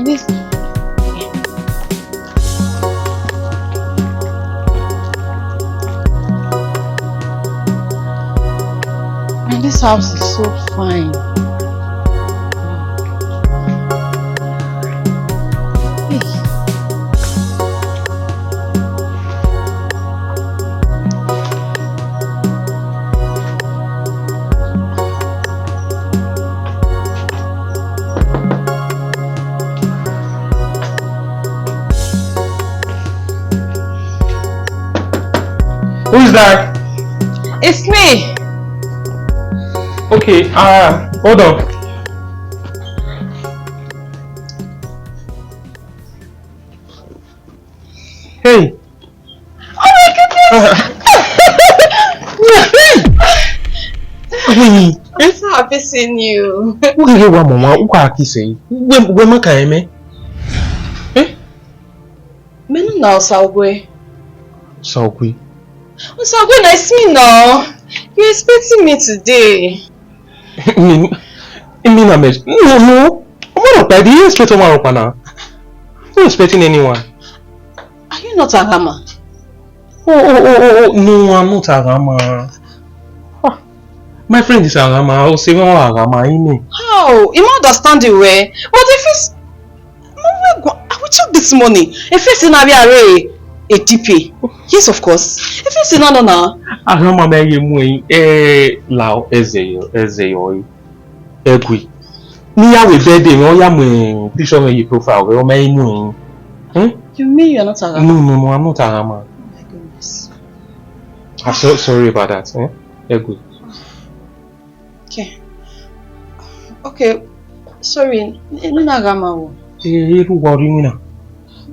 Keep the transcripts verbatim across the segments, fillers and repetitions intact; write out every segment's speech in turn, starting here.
This, and this house is so fine. Hey. Who is that? It's me. Okay, uh, hold on. Hey. Oh my goodness! Hey! I'm so happy seeing you. Who gave you one mama? Who can kiss you? Where, where am I coming? Eh? Me no na Osaogwe. Osaogwe. Osaogwe, nice me now. You expecting me today? Me, me na me. No, no. I'm not ready. You expect someone up now? I'm not expecting anyone. Are you not Arama? Oh, oh, oh, oh, oh. No, I'm not Arama. Ah, my friend is Arama. I was saying Arama, you know. How? You don't understand the way. But if it's Mama, go, I will check this money. Efesi na vbe are a D P. Yes, of course. Efesi na no na. Arama me ye mu eyin. Eh, lao, eze yo, eze yo. Egui. Ni ya we birthday, me ọ ya mu picture me ye profile, we ọ me mu eyin. Hmm? You mean you're not Arama? No, no, no, I'm not Arama. Oh my goodness. I'm so sorry about that. Eh? Egui. Okay. Okay. Sorry, n-, n-, na Arama o. Eh, eh, don't worry me now.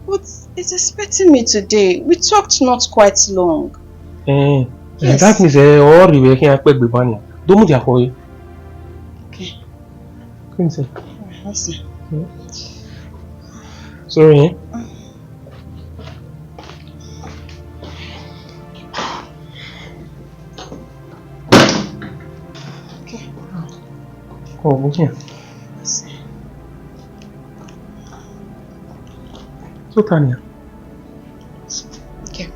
But he's expecting me today. We talked not quite long. Eh, eh, yes. That means, eh, all the way here, I expect the money. Don't move your boy. Okay. Come inside. Alright, I'll see. Hmm? Sorry, eh? Okay. Oh, okay. So, Tanya. Okay.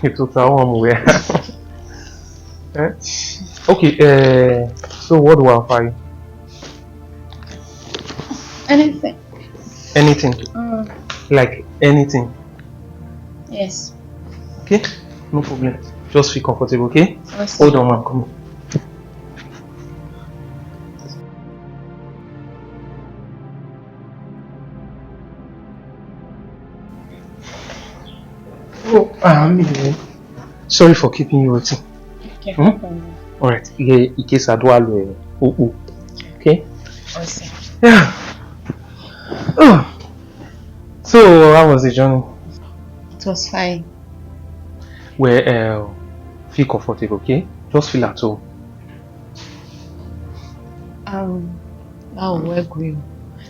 It's so warm here. Eh? Okay, uh, so what do I offer you? Anything. Anything? Mm. Like anything? Yes. Okay, no problem. Just feel comfortable, okay? Awesome. Hold on, I'm coming. Oh, um, sorry for keeping you waiting. Okay, hmm? No problem. All right. Yeah, in case I do, I'll, uh, oh, oh. Okay. Awesome. Yeah. Oh. So, how was the journey? It was fine. Well, uh, feel comfortable, okay? Just feel at home. Um, oh, well, good.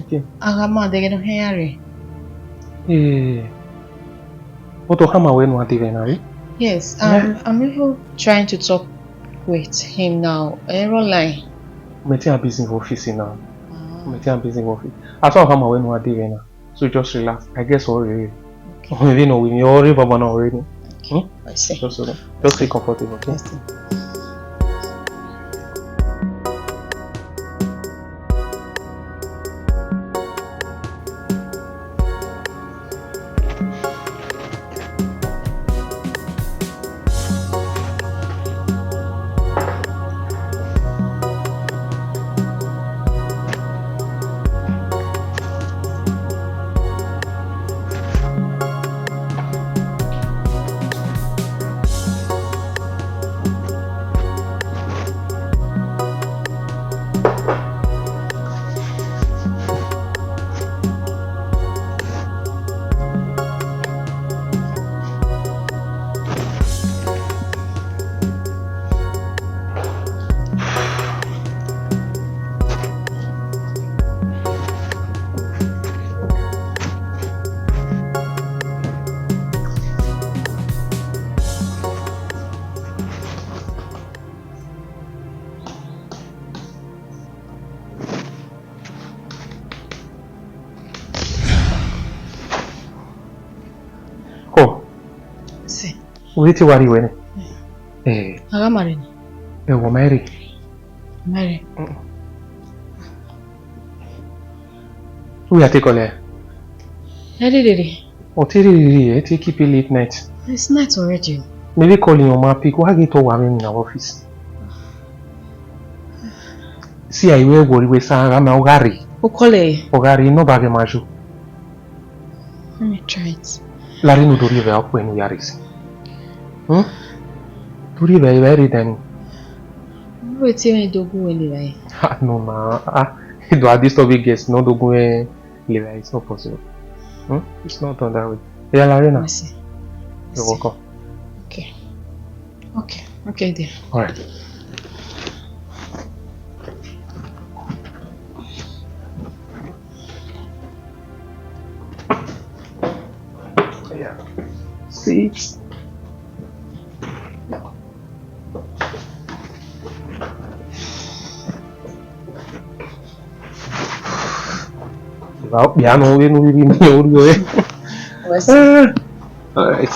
Okay. Arama, they don't hear it. Eh. What Arama we no dey na, eh? Yes, um, eh? I'm even trying to talk with him now. Error line. Me think I'm busy in office now. Ah. Me think I'm busy in office. I thought Arama we no dey na. So just relax. I guess already. Okay. Already know we already baba now already. Okay. Hmm? I see. Just, uh, just feel comfortable, okay? I see. Wẹ te wa rrie wẹ nẹ? Eh, A gha ma rre nẹ. Ẹ wọ ma rre. Ma rre. Mm. Who you take call here? Ẹ rre rere. Ọ te rre rere, ẹ te keep a late night. It's night already. Maybe call your man pick. Wa ghi to wa vbe na office. See, I will worry we sa gha ma ọ gha rre. U call e. Ọ gha rre, nọ ba ghe ma yo. Let me try it. Larre ne u do rhie vbe okpẹ ne u ya rre sin. Hmm? Do rhie vbe evbare dan ni. Wẹ te mwẹ do gu wẹ levba ẹre. Ah, no na. Ah, do a disturb a guest, no do gu wẹ levba ẹre, it's not possible. Hmm? It's not done that way. Yeah, Larina. Mercy. You're Mercy. Welcome. Okay. Okay. Okay, dear. All right. Yeah. Sit. Evba okpia nọ vbene u rhirhi miẹn orhiọn ẹre. Wẹ sẹ. Ah, all right.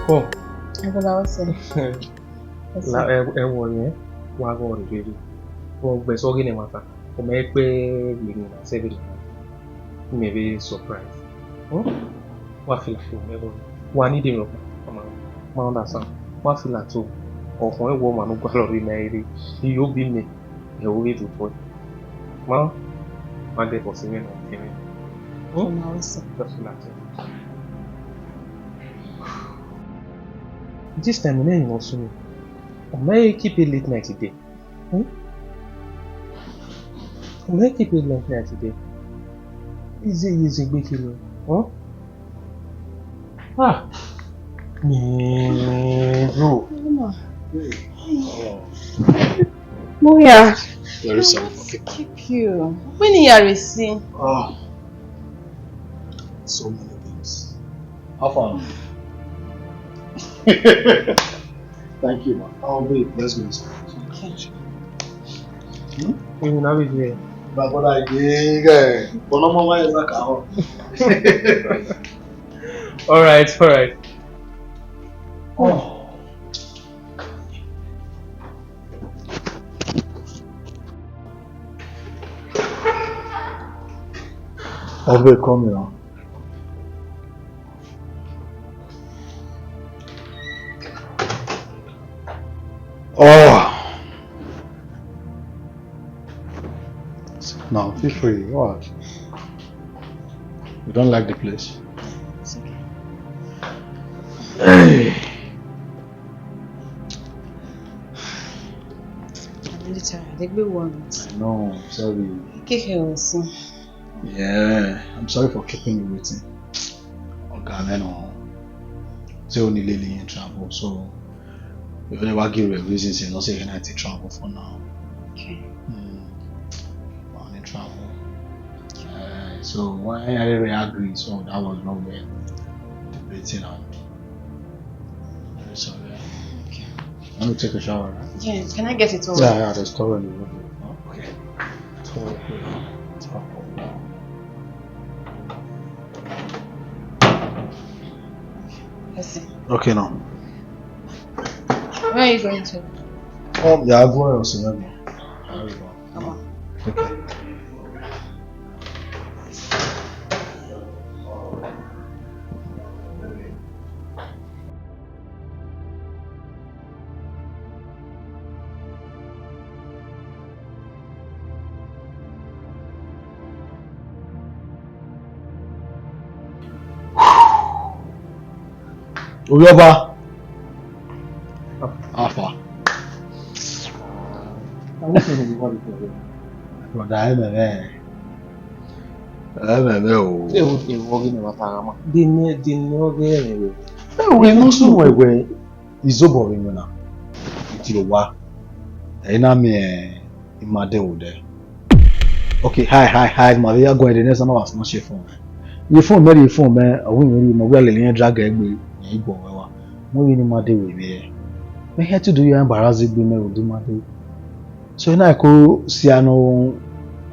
Cool. Ẹgbẹla wẹ sẹ. La, ẹ, ẹ wọ yẹn, wa ghe ọre rere. Vbe ọ gbẹ sẹ ọghe ne ẹmwata, ọ ma kpe vbe emwi na sẹ vbe ne imẹ vbe surprise. Hmm? Wa feel at home, ẹ wọ, wa need emwi ọkpa, ma, ma understand. Wa feel at home. Ọkhọn ẹvbo ọmwa ne u gualọ rre na rre, I yo bi mẹ, ẹ, ovbi do bọe. Ma, ma dẹ bọsẹ mwẹ nọ, ẹmwẹ. Hmm? Ọma wẹ sẹ. Just feel at home. This time, I no even know. Ọ ma keep a late night today. Hmm? Ọ ma keep a late night today. Easy, easy, big kilo. Huh? Ah. Man, bro. Moya. Very sorry for keeping. Keep you. When you are receiving? Ah. So many things. How far? Thank you, man. Oh, babe, let's go inside. Okay. Hmm? Even have it here. My brother, yeah, yeah. But no more, why is that? All right, all right. Oh. Of the coming on. Oh. No, feel free. What? You don't like the place? It's okay. Hey. I'm really tired. They be worried. I know. I'm sorry. Kick her also. Yeah, I'm sorry for keeping you waiting. Oga, man, oh. Say only Lily in trouble, so we only wa give you a reason, say no say he not in trouble for now. Okay. Hmm. Only trouble. Uh, so when I really agree, so that was no way debating on. Very sorry. Okay. Let me take a shower, right? Yeah, can I get it all? Yeah, yeah, there's towel in the room. Okay. Towel, towel. Let's see. Okay, now. Where are you going to? Um, yeah, I'll go and see you. Come on. Okay. Ovbi ọba. Afa. Brother, ẹmwẹ mwẹ. Ẹmwẹ mwẹ o. Ewu, ewu ọghe ne wa ta gha ma. Dene, dene ọghe ẹmwẹ mwẹ. Ewu, ẹ nọ sunu ẹwẹ. Izobọ vbe winna, I tie owa, ẹ i na miẹn ima de vbe odẹ. Okay, hi, hi, hi, ma vbe ya guan the next hour, ma share phone. Ye phone mẹ, ye phone mẹ, ọ wẹ rhie ma, ọ wẹ lele irẹn drag egbe, irẹn i guọghọ ẹwa. Mu vbene ima de vbe vbe. Mẹ hia te do ya embarrass egbe mẹ vbe odẹ ima de. So na I ko si a no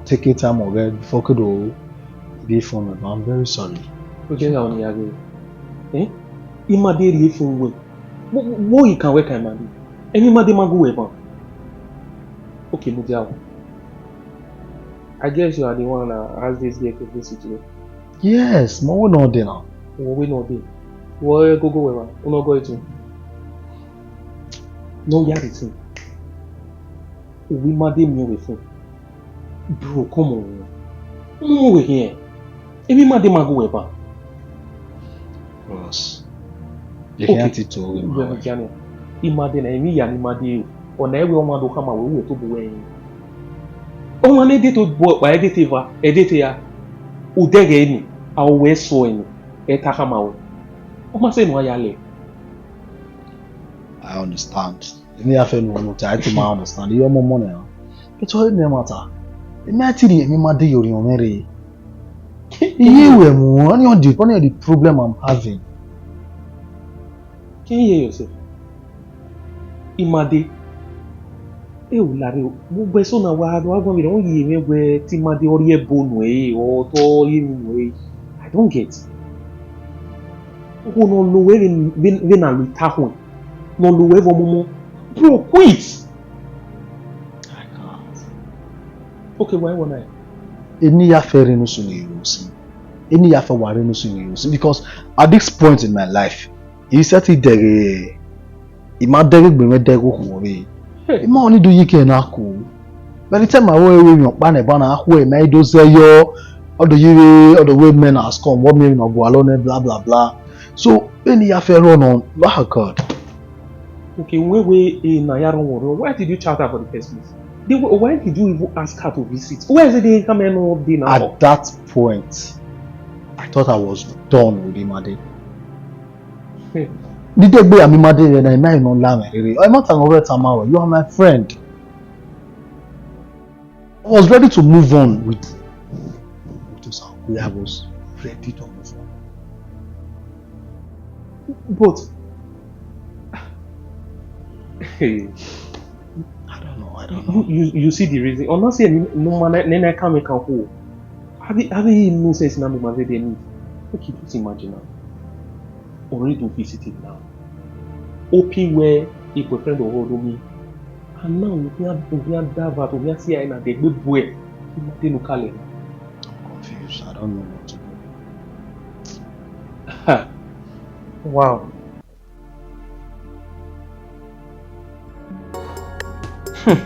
take time of it before I could do the phone, but I'm very sorry. Oge gha ọni ya ghe. Eh? Ima de rhie phone wẹ. Wo, wo, wo, you can work, man. Emwi ima de ma gu wẹ ban. Okay, mudia o. I guess you are the one that asked this girl to visit you. Yes, mo we no dey now. Wo we no dey. Wo gogo wẹ wa. Uno go etu. No, you are the thing. Uwu ima de miẹn wẹ fun. Bro, come on. Mu wẹ hiẹn. Emwi ima de ma gu wẹ ban. Bros, you can't tell me. Ima de na, emwi ya ni ima de, ọna ẹvbo ọmwa do khama wẹ, uwẹ tobọ wẹ rin. Ọmwa ne date obọ kpa, e date eva, e date ra. Udẹghẹ ni, a wẹ sọ ẹni, ẹ ta khama wẹ. Ọ ma sẹ ne uwa ya lẹ. I understand. Emwi ya fẹ ne uwa nọ ta, I think I understand. Iye ọmọ ọmọ nẹ. But ọ ne matter. Emwi ya ti rhie emwi ima de ye orhiọn mwẹ rre. Iye wẹ mu, only on the, only on the problem I'm having. Can you hear yourself? Ima de. E u lare, vbe ugbẹn eso na wa, wa guan vberriọ, ọ ye mwẹ wẹ te ima de ọ rhie ẹbo nuẹn re, ọ te ọ ye emwi nuẹn re. I don't get. Okhuo ne ọ lo wẹ vbe, vbe, vbe na lo ita khuẹn, ne ọ lo wẹ vbe ọmọmọ. Bro, quit. I can't. Okay, why won't I? Eni ya fẹ rre ne usun ne iro sin. Eni ya fẹ wa rre ne usun ne iro sin. Because at this point in my life, I sẹtin dẹghe, I ma dẹghe egbe mwẹ dẹghe okhuo rre. Hey. I ma need do yi ke na ku. By the time I wo emwi ọkpa nẹ, ba na khu, ma i do zẹ yọ, ọ do yi vbe, ọ do wẹ men has come, what men no gualọ nẹ, blah, blah, blah. So, eni ya fẹ rrọọ nọ, oh God. Okay, when we, eh, na ya rrọọ, why did you shout her for the first place? Then wh-, why did you even ask her to visit? Where is it they come and all day now? At that point, I thought I was done with Imade. Hmm. Dide gbe ami Imade rẹ na, ima no la mwẹ rere. Ọ ma ta nọ rẹ tama wẹ, you are my friend. I was ready to move on with, with Osakwia. I was ready to move on. But I don't know, I don't know. You, you, you see the reason. Honestly, no man, nene come can who. Have you, have you no sense in that movement? They need. Okay, just imagine now. Already do visit it now. Hoping where a boyfriend or hold me. And now we can, we can dive out, we can see her in a dead boy. He might look at him. I'm confused. I don't know what to do. Wow. Hmm.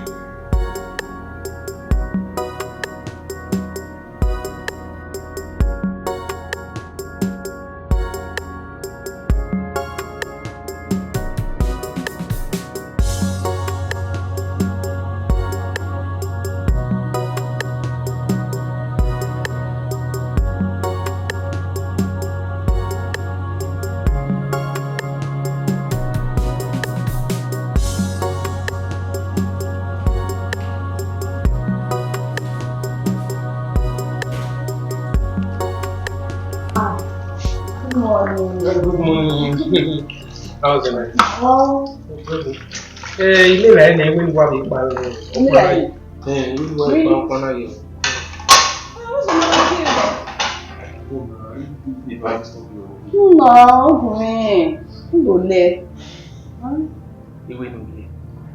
Good morning. Good morning. How's the night? Oh. Good. Eh, ilé rẹ̀ ni, wíwá mi pa lọ. Ilé rẹ̀ ni? Eh, wíwá mi pa, pa náà yẹ. Nna, ọkùnrin, kí ló lẹ? Iwe nu ye.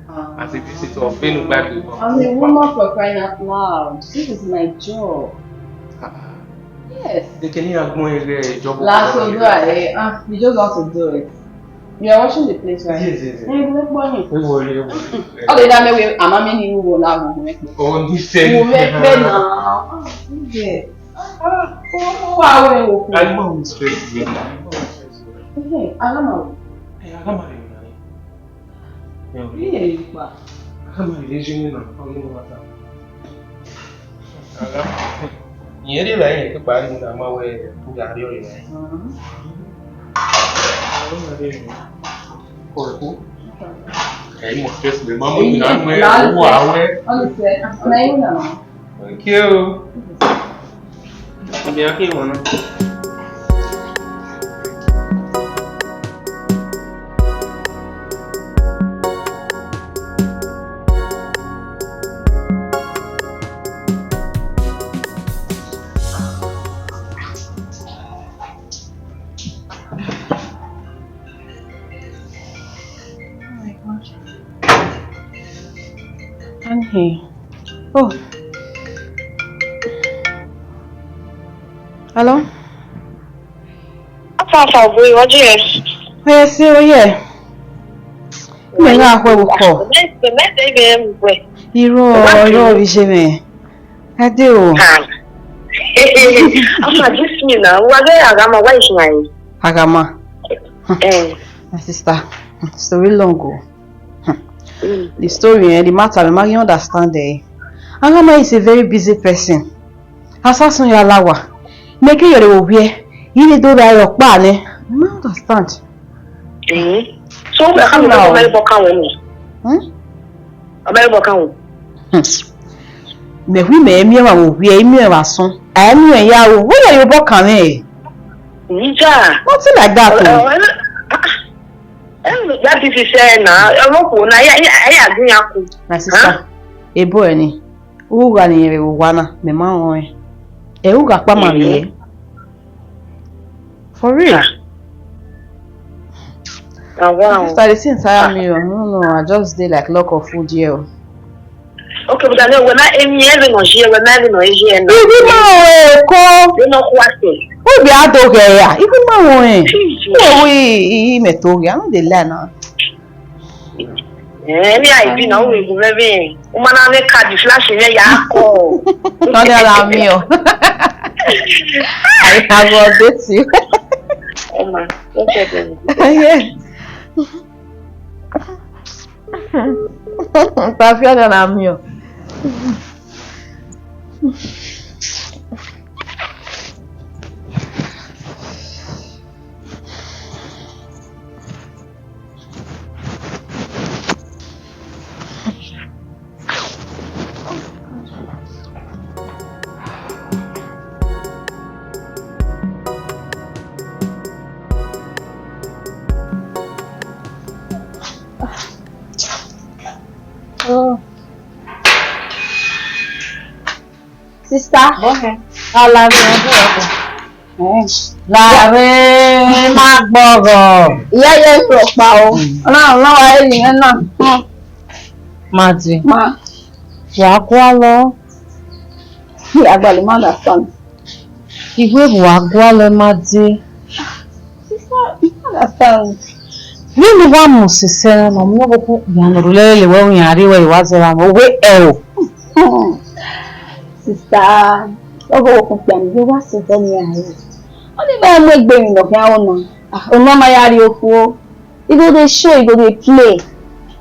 Ah. As a visitor, vbene u gba gbe. I'm a woman for crying out loud. This is my job. Ah. Yes. Ekene ya gbọn ẹre job. Last of all, eh, ah, you just want to do it. You are watching the place, right? Yes, yes, yes. Eh, we gbọ́ ni. We worry, we worry. Okay, that may we, I'm a many who will have. Oh, this thing. We make bed now. Ah, yeah. Ah, oh, oh, wow, oh, oh. I know we stress you. I know we stress you. Eh, I don't know. Eh, I don't know. Iye yi kpa. Ama ire je ni na, ọ ni mo ta. Aga. Iye ri la iye ke pa ni na ma we ku ga ri o ri. Mhm. Ko ku. Ẹ mo stress me, ma mo na me wa we. Ọ ni se, na yi na. Thank you. Ìgbìyànjú ìwọ̀n náà. Oh. Hello? Afa, afa, obo, iwọji ẹ? Ẹ si, oye. Mẹ gha khuẹ vbe ukhọ. Mẹ, mẹ, mẹ, mẹ, mẹ, mẹ. Irọ, irọ, vbe iye mwẹ. Ade o. Ha. Afa, this me now. Wa ghe Aghama, wa is my. Aghama. Eh. My sister, story long o. Hmm. The story, eh, the matter, we ma understand, eh. Aghama is a very busy person. Asasun ya la wa. Make your little wear. You need to do that, your plan, eh. Ma understand. Eh? So, we can't now. Very bokan we. Hmm? Very bokan we. Hmm. Mẹ wi mẹ miẹn wa wo wiẹ, I miẹn wa sọn. A miẹn ya wo. What are you bokan me? Nija. Nothing like that, oh. Eh, eh, eh, eh, that is it, eh, na. Eh, mo ko na, ya, ya, ya, ya, ya, ku. My sister, ebo ẹni. Ugha ne irẹn vbe owa na, mẹ ma rẹn ọnrẹn. Ẹ ugha kpa ma vbiẹ. For real. Ah, wow. Sister, the thing tire me o. No, no, I just dey like lock of food here o. Okay, but I know when I am here, we no share, when I no share. Ibi ma o eko. You know what? Who be ado gẹ ya? Ibi ma o e. Jesus. No, we, he, he me to gẹ. I no dey lie now. Eh, ni a ibi na, u vbe gu vbe vbe. U ma na vbe ka di flash vbe ya kọ. None of them, me o. I have update you. Emma, don't tell them. Yeah. Tafia na na me o. Oh. Sister. Bọ hẹ. Alavbe ọdọ. Eh. Lavbe ma gbọghọ. Iye ye rhọkpa o. Mm. Ọna, ọna wa eri mwẹ na. Hmm. Ma di. Ma. Wa gualọ. Ya gbalọ, ma understand. Iwe vbe wa gualọ, ma di. Sister, I understand. Vbene wa mu sẹsẹ na, ma mu ọvbokhan okpia ne ọ rhulẹ lele wẹ, iran rri wẹ, wa zẹ ra mwẹ, wẹ ẹ o. Hmm. Sister, ọvbokhan okpia ne wa sẹ vbọ nian rre. Ọni ma mu egbe emwi ne ọ khian ro na. Ah, ọ ma ma ya rrie okhuo. I go dey show, I go dey play.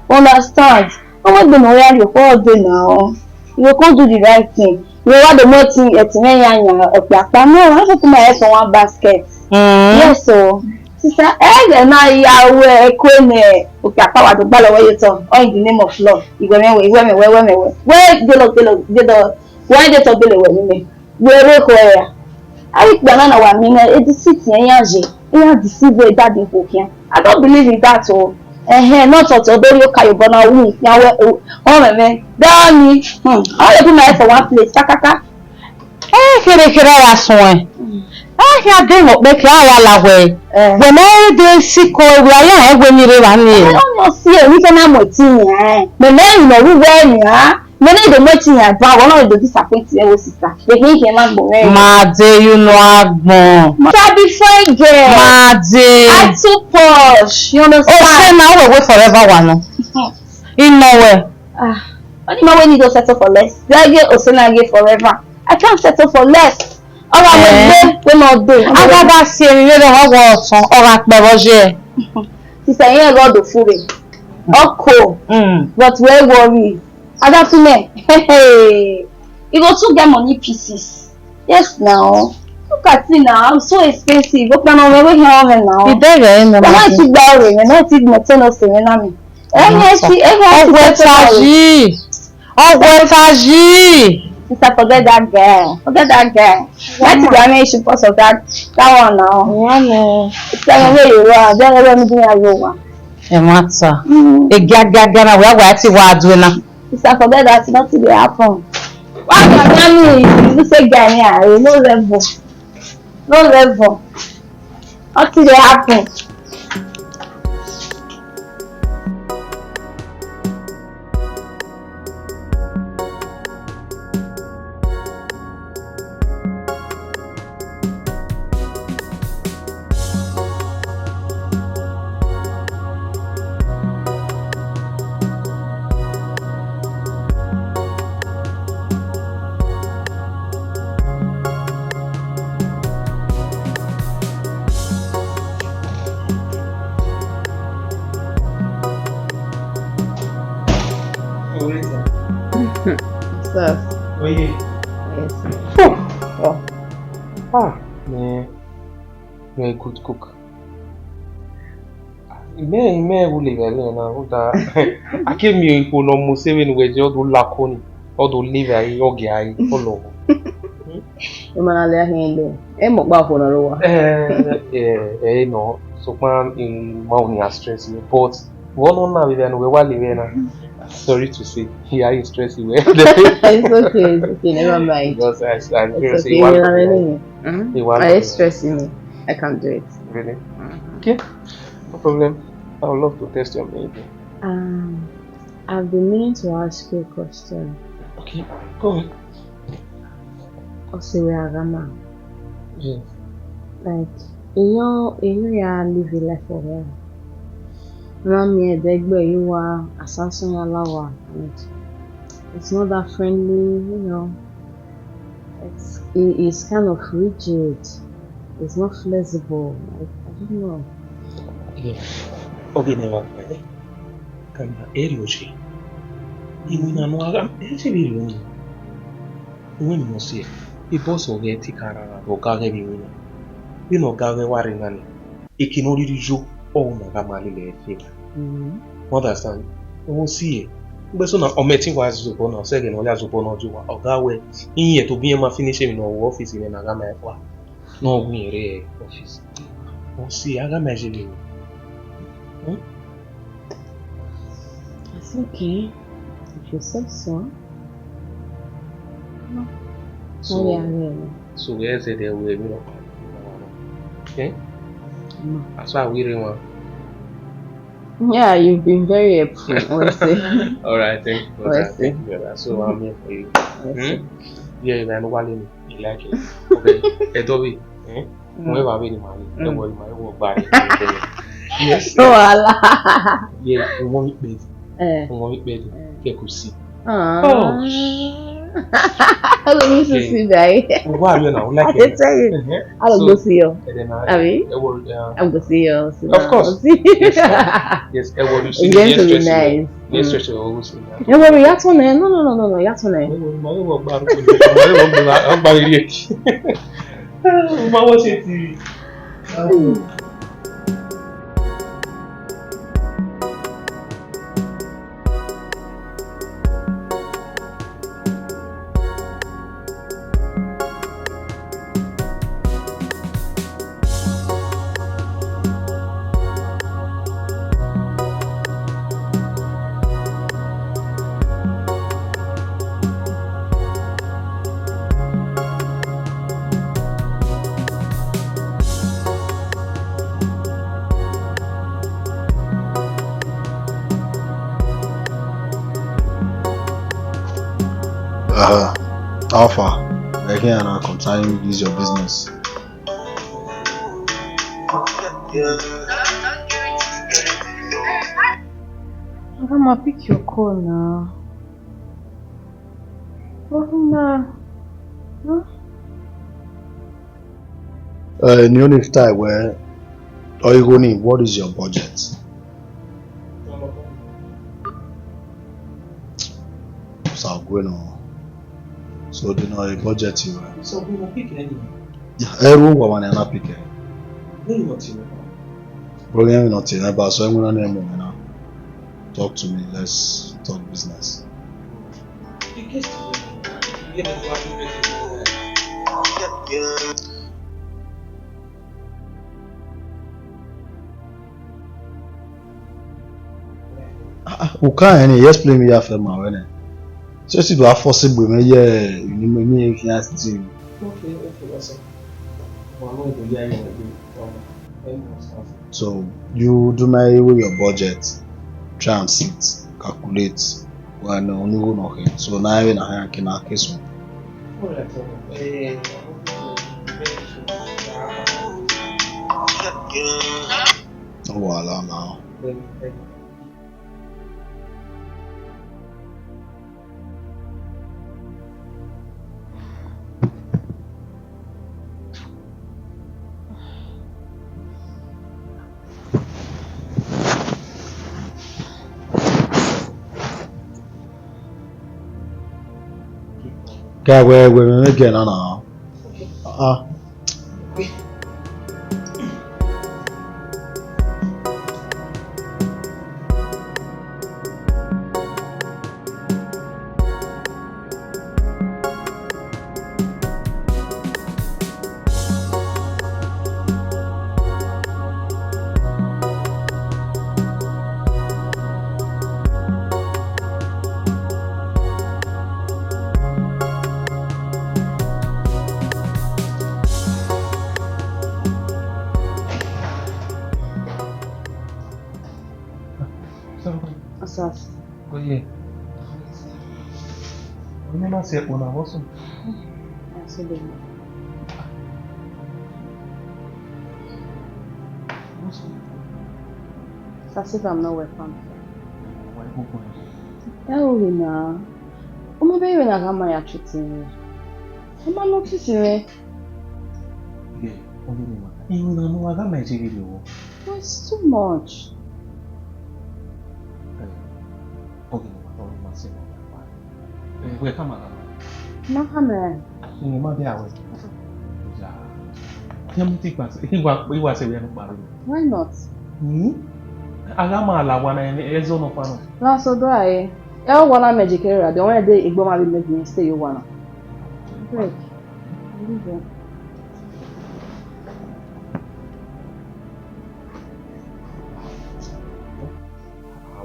Understand? Ọ ma egbe ne ọ ya rrie okhuo de na o. You go come do the right thing. You go wa do more thing, ẹtin mwẹ ya yan okpia kpa. No, I go put my head for one basket. Mm. Yes o. Sister, ẹghẹ na ya wẹ ẹko ne okpia kpa wa do gbalọ wẹ ye tọ. All in the name of love. Iwẹ mẹ wẹ, iwẹ mẹ wẹ, iwẹ mẹ wẹ. Wẹ de lọ, de lọ, de lọ. Wẹ de tọ gbele wẹ ni mẹ. Wẹ rre ekhọe ra? Avbe ikpia na na wa miẹn nẹ, e deceit iran ye, iran deceive ẹre, daddy khuo khian. I don't believe in that o. Ẹhẹn, ne ọ tọtọ do rhie oka ye obọ na wu, ya wẹ, ọmwẹ mwẹ, dọni. Hmm, I wan dey put my head for one place, kakaka. Ẹ kherhe kherhe a ya suẹn. Ẹ khian de mẹ ọkpẹn khian a ya la wẹ. Eh. Wẹ ne ẹ de sikọ, wẹ a ya rẹn wẹ ni rre evba ni. Ẹ, ọ ni ọ si ẹre, ne I fẹ na mu ẹtin yan. Mẹ ne ẹre ne ọ ru wẹ nian. Mẹ ne do mu ẹtin yan ban, wẹ ne do disappoint ẹvbo sister. Vbe khin khin ma gbọ mwẹ. Ma de, you know agbọn. Sabi fine girl. Ma de. I too posh. You understand? O se na wẹ wẹ forever wa nọ. I nọ wẹ. Ah, only man wey need to settle for less. They get Osena get forever. I can't settle for less. Ọ gha wẹ egbe, wẹ ne ọ do. A gha da si emwi vberriọ, ọ gha wẹ ọtọn, ọ gha kpẹ vbe ọ ye. Sister, iran ghe ọdọ fure. Ọ ko. Mm. But wẹ worry. Ada fi mẹ. He go soon get money pieces. Yes now. Look at me now. I'm so expensive. Okpia ne ọ mwẹ, wẹ khian mwẹ now. Idẹghẹ ẹre nọ. Wẹ na ti gba ore, wẹ na ti gbẹn ten of seven na mi. Ẹhẹn, si, ẹhẹn, si, ọgwẹta yi. Ọgwẹta yi. Sister, forget that girl. Forget that girl. That is the main issue because of that, that one now. Sister, me wey you are, then let me do ya yo wa. E matter. Mm. E gia, gia, gia na, we are, we are ti wa do na. Sister, forget that, nothing dey happen. Why you tell me, you say guy me, I no level. No level. Nothing dey happen. Yes. Oh. Ah, man, you're a good cook. Imẹ, imẹ wu levba vbe na, rhunmwuda a ke miẹn ikhuo ne ọ mu sẹ vbene uwẹ ye, ọ do la ko ni, ọ do levba ẹre, ọ gie ẹre, ọ lọghọ. Emwa na lẹ akhian lẹ, ẹ mọ ọkpa okhuo ne ọ rre owa. Eh, eh, eh, no, sokpan, mm, ma wu ne a stress you, but vbọ nọ na vbe evba ne uwẹ wa levba na, sorry to say, I stress you. It's okay, it's okay, never mind. Because I, I It's feel say okay, you want you to know, really. Mm-hmm. You want I to stress you. I can't do it. Really? Mm-hmm. Okay, no problem. I would love to test your ability. Um, I've been meaning to ask you a question. Okay, go on. Ọ sẹ wẹ a gha ma? Yes. Like, iyọn, iyọn ya live a life of her. Ma miẹn ẹdẹgbe ye uwa, asasan ya la uwa, and it's not that friendly, you know. It's, it, it's kind of rigid. It's not flexible. Like, I don't know. Yeah. Okay, never mind. Kama, eri oje. Iwinna nọ a gha, ẹ i si vbe rhie unu. Uwẹ ni must say, e boss ọghe ẹtin ka rara vbe ọga ghẹ vbe iwinna. Vbene ọga ghẹ wa rre na ni, eke ne ọ rhirhi yo, ọre ọ na gha ma lele ẹre fi evba. Mm. You understand? Ọ si ẹre. Ugbẹn so na, ọ ma ẹtin wa zobọ na, ọ sẹ ẹghẹ ne ọ ya zobọ na, ọ di owa. Ọga wẹ, iran tobọ iran ma finish emwi ne ọ ru office nẹ, na gha ma ẹn fua. Ne ọ gu irẹn rre office. Ọ si ẹre, a gha ma ẹn ye vbe. Hmm? It's okay. If you say so. No. So, oh, yeah, yeah, yeah. So wẹ zẹdẹ wẹ emwi nọkpa? Eh? No. That's why we really want. Yeah, you've been very helpful. We'll see. All right, thank you, brother. We'll see. Thank you, brother. So I'm here for you. We'll see. Hmm? Yeah, man, what do you like it? Okay, Edobi, eh? Mm. Whoever really marry, don't worry, my work bad. Yes. Oh, Allah. Yeah, you want me, baby? Eh. You want me, baby? Eh. Kẹ ko si. Ah. Oh. Let me see that. Why are you now? Like, I can tell you. Uh-huh. I don't go see you. And then I, abi? I will, uh, I go see you. Of course. Yes, sir. Yes, I will. It's going to be nice. Yes, sir. Don't worry, yàtọ̀ nẹ. No, no, no, no, no, yàtọ̀ nẹ. Don't worry, my work bad. My work bad. My work bad. Uh-huh. How far? Like here now, concerning this your business. Oga, ma pick your call now. Oga, na. Huh? Uh, in the only time where, or you go need, what is your budget? Sa gue nọ. So do you know a budget you have? So we will pick any. Yeah, everyone want an pick. No, you not in. Bro, you not in, but so I'm gonna name him now. Talk to me. Let's talk business. Ah, ah, u ka rẹn ni, explain me ya fẹ ma wẹ nẹ. So si do a force egbe mwẹ ye, ni me ni e khian still. Okay, okay, what's up? Well, I'm going to hear you again. Um, let me understand. So, you do my way your budget, try and sit, calculate, when only one okay. So now I na hire can I case one. All right, all right. Eh, I'm going to very soon. Oh, voila now. Then, then, Ka wẹ wẹ mwẹ gẹ na na. Ah. Asas. Oye. Onye na si ẹkpo na vbọ sunu. Aside. Vbọ sunu. Sir, sit down, I'm not welcome. Why you go? Ẹ o rre na. U ma vbe rre na gha ma ya treat mwẹ. U ma notice mwẹ. Yeah, onye na ma. Ẹ o na mu wa gha ma je ghe vbe wọ. It's too much. Ẹ, onye na ma, onye na ma se na. Ẹ, wẹ ka ma gha ma. Ma gha ma. Ẹ, ma de awẹ. Ya. Ya mu ti kpa se. Iwa, iwa se wẹ no kpa. Why not? Hmm? A gha ma la wa na, ẹ, ẹ zọ nọ kpa nọ. Na so do a e. Ẹ o wa na magic area, the one day igbó ma be make me stay you wanna. Break. Leave it.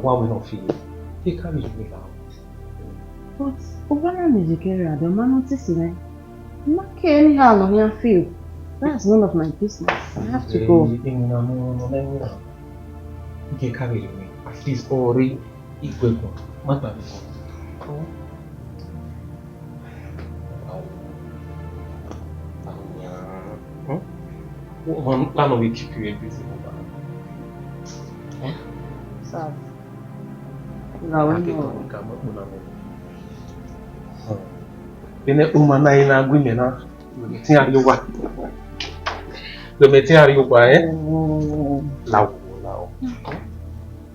Wa wẹ nọ fi. He carry you me down. But over na music area, the man notice me. Ma ke anyhow nọ here feel. That's none of my business. I have to go. Ẹ, ẹ, ẹ, na, no, no, no, no, no. He carry you me. At least, ori igwe ko. Ma gba mi ko. One plan will keep you a busy woman. Sir, la wẹ nọ. Ene uma na ina gui me na. Ti ari owa. Lo me ti ari owa, eh? La wo, la wo.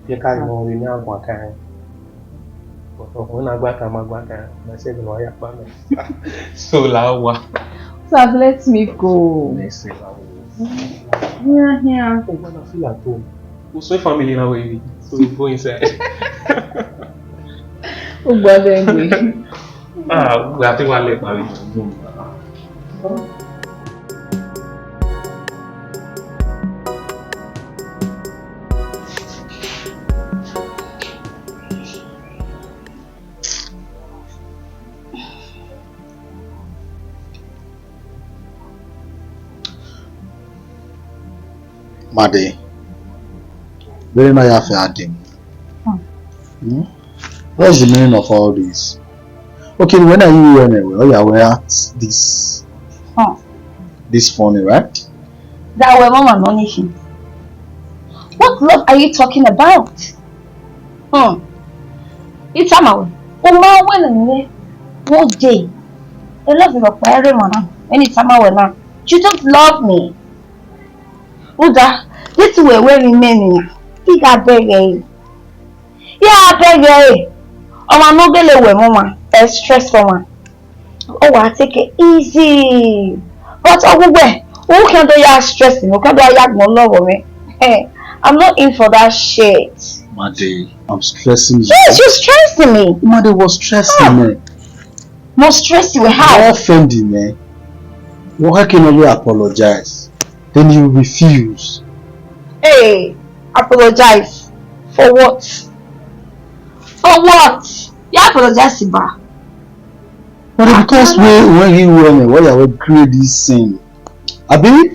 Ye ka ino ri ni aguan kan. Ọkhuẹn na gba kan ma gba kan, mẹ sẹ gbe ne ọ ya kpa mẹ. So la owa. Sir, let me go. Mẹ sẹ la wo. Here, here. Owa na feel at home. Usun family na we, so we go inside. Ugbo de gbe. Ah, we ati wa le pari. Made, vbene na ya fẹ a dee. Hmm? Hmm? What's the meaning of all this? Okay, when are you here anyway? Oh, yeah, we act this, hmm, this funny, right? That we mama no need him. What love are you talking about? Hmm. Itama we, u ma wẹ ne mwẹ, one day, I love you, but I remember when you tell me na, you don't love me. Uda, this way where we men na, I gha bẹghe ẹre. I gha bẹghe ẹre. Ọmwa ne ọ gele wẹ mwẹ ọmwa, ẹ stress ọmwa. Ọ wa take it easy. But ọgwụgwẹ, u khian do ya stress me, u khian do ya gbọn lọghọ mwẹ. Eh, I'm not in for that shit. Made, I'm stressing you. Yes, you're stressing me. Made, was stressing me. Mo stress you, how? You offend me. Why can you apologize? Then you refuse. Hey, apologize for what? For what? You apologize, Iba. But because we, when you were me, why you create this scene? Abi?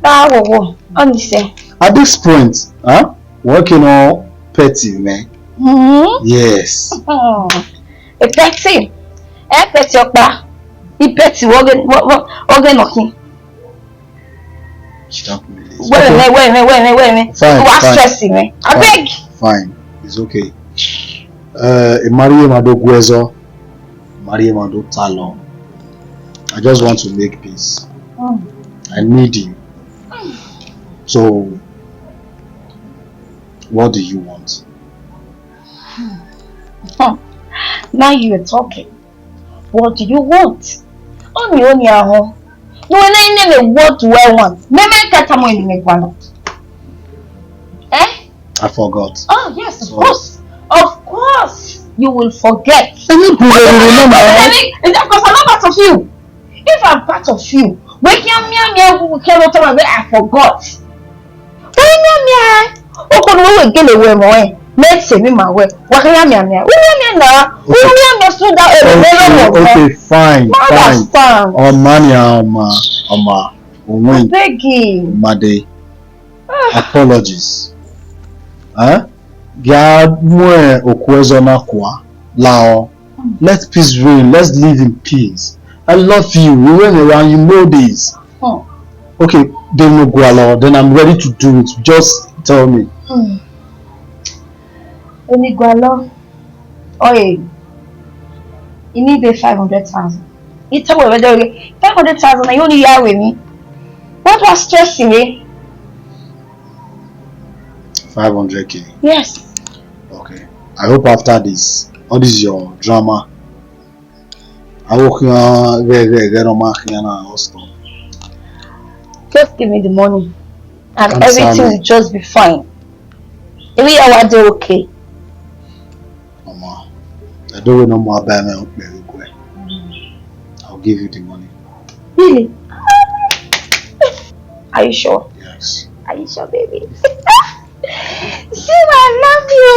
Ah, wo, wo. Honestly. At this point, huh? Why can you petty me? Mm-hmm. Yes. A petty. A petty ọkpa. I petty, wo ge, wo, wo, wo ge nọkhin. Wait, wait, wait, wait, wait, wait, wait. Fine, fine. Stress me. I beg. Fine. It's okay. Uh, marry him, I don't go as well. Marry him, I don't tell him. I just want to make peace. Mm. I need you. So, what do you want? Now you're talking. What do you want? Ọni ọni ahọn. No, na ine me what do I want? Me me ka tama eni me gualọ. Eh? I forgot. Oh, yes, of course. Of course, you will forget. Any problem, remember? Any, of course, I'm not part of you. If I'm part of you, we can me and me we can tell me I forgot. We me me. O ko no we gele we mo eh. Me se mi ma we. Wa ya me me. We me me na. We me me so that e me lo mo. Okay, fine, fine. Understand. Oh man, yeah, oh man, oh man. Begging. Made. Apologies. Huh? Gha mu okuẹzọ na kua, lao. Let peace reign. Let's live in peace. I love you. We went around, you know this. Hmm. Okay, then no gualọ. Then I'm ready to do it. Just tell me. Hmm. Eni gualọ. Oye, I need the five hundred thousand. I tell you, five hundred thousand, I only hear with me. What was stressing me? Five hundred K. Yes. Okay. I hope after this, all this your drama, I will hear, hear, hear, hear, no man hear now, I'll stop. Just give me the money, and everything will just be fine. Every hour, they okay. Mama, I don't know more about my own request. I'll give you the money. Really? Are you sure? Yes. Are you sure, baby? See, I love you.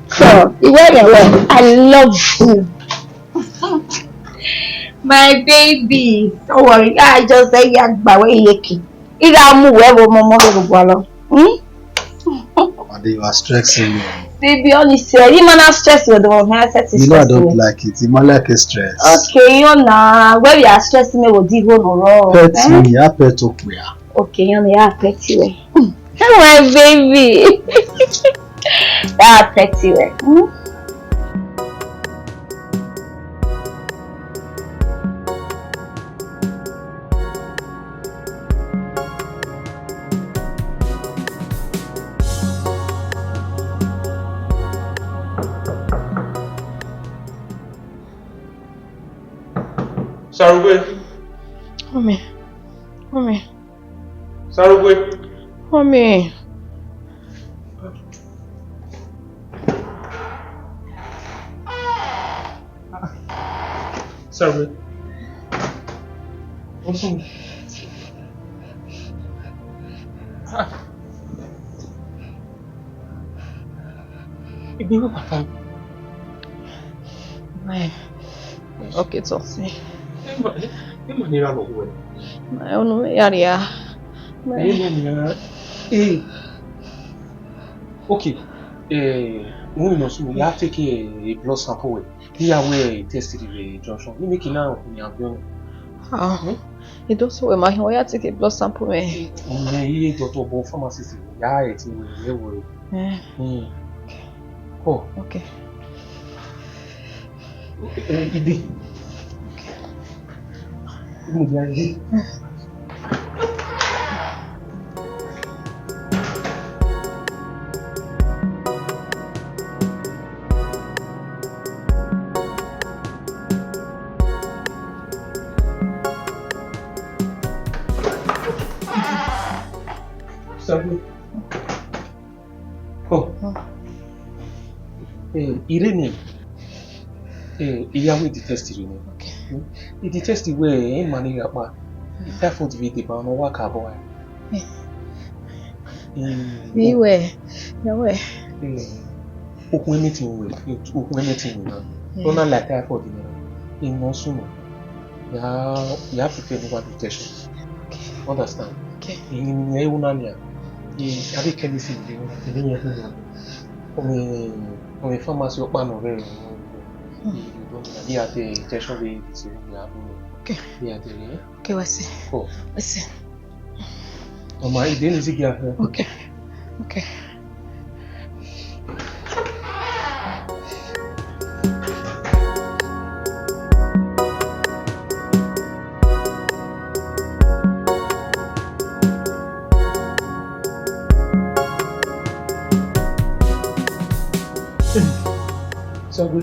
So, you wear it well. I love you. My baby. Don't worry. I just say, yeah, but where you looking? Either move wherever, mama, we go along. Hmm? Ade, you are stressing me. Baby, honestly, you man are stressing me. You know I don't like it. You man like a stress. Okay, you know, where you are stressing me with the whole no. Pet me, I pet up where. Okay, you know, I pet you. My baby. I pet you. Hmm? Sarugbe. Mommy. Mommy. Sarugbe. Mommy. Sarugbe. What's wrong? Ah. Igbe wo papa. Mẹ, okay, Tosin. Ima, ima ni ra lọ wẹ. Mẹ, unu mẹ ya ria. Mẹ. Ima ni ra. Eh. Okay. Eh, unu no su ya take a blood sample wẹ. Iya wẹ test rhie vbe junction. Ni make na okhuo yan biẹ ọnrẹn. Ah. Hmm? I do so wẹ ma hin, wa ya take blood sample mẹ. Mẹ, iye doctor obọ pharmacist ya ẹtin wẹ, wẹ wẹ. Eh. Hmm. Oh. Okay. Eh, Ide. Mo di aye. Sabi. Oh. Hmm. Eh, Irene. Eh, I ya wẹ the test rhie nẹ. Okay. Hmm? The test wẹ, eh, ima ni gha kpa. Hmm. Typhoid vbe deba nọ wa ka bọ. Eh. Hmm. Vbe wẹ, ya wẹ. Eh. Okhuo anything wẹ, okhuo anything wẹ na. Yeah. Ọ na like typhoid nẹ. Imọ sunu. Ya, ya prepare ne uwa do test. Okay. Understand? Okay. Emwi ne I ru na nia, I, I dey tell you say, I dey hear you. Ọmọ, ọmọ pharmacy ọkpa nọ rẹ, hmm, I do na, I dey at the test wey this thing dey happen. Okay. I dey at the, eh? Okay, we see. Oh. We see. Ọmọ, I dey in the. Okay. Okay. Sorry.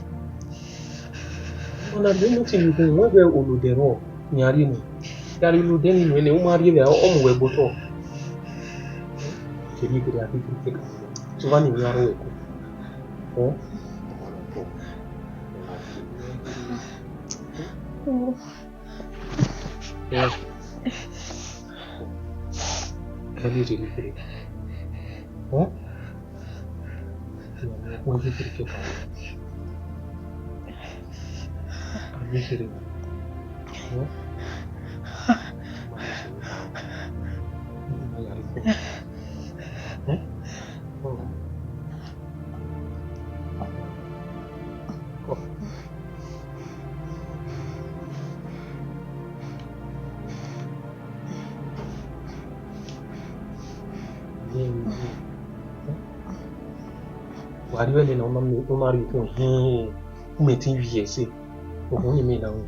Ọna rhie nothing ye ugbẹn, wẹ wẹ olodẹ rrọọ, iran rhie nẹ. Ya rhie olodẹ ni nuẹn nẹ, u ma rhie vbe ọ mu wẹ gbe otọ. Kevbe gele a ghi gele kẹkan. So, vbene I rhie aro ẹko. Ọ? Ẹ, ẹ lele kere. Ọ? Wẹ gele kẹkan. A gele kere. Ọ? Ọ? Wa rhie ẹre nẹ, ọ ma rhie okhuo hin, u mẹ te ivbi ẹse, okhuo ni mẹ na ru.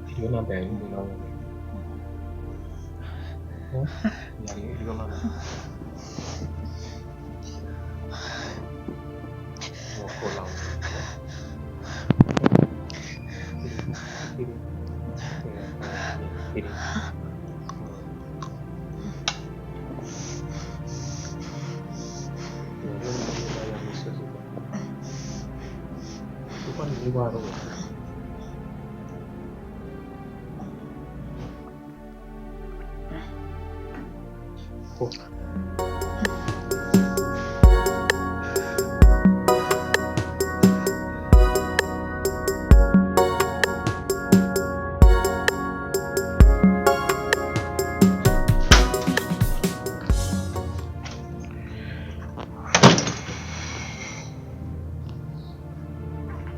Erriọ na da ẹre ne ọ na ru. Ọ, ya rhie erriọ na. Ọ kọ la.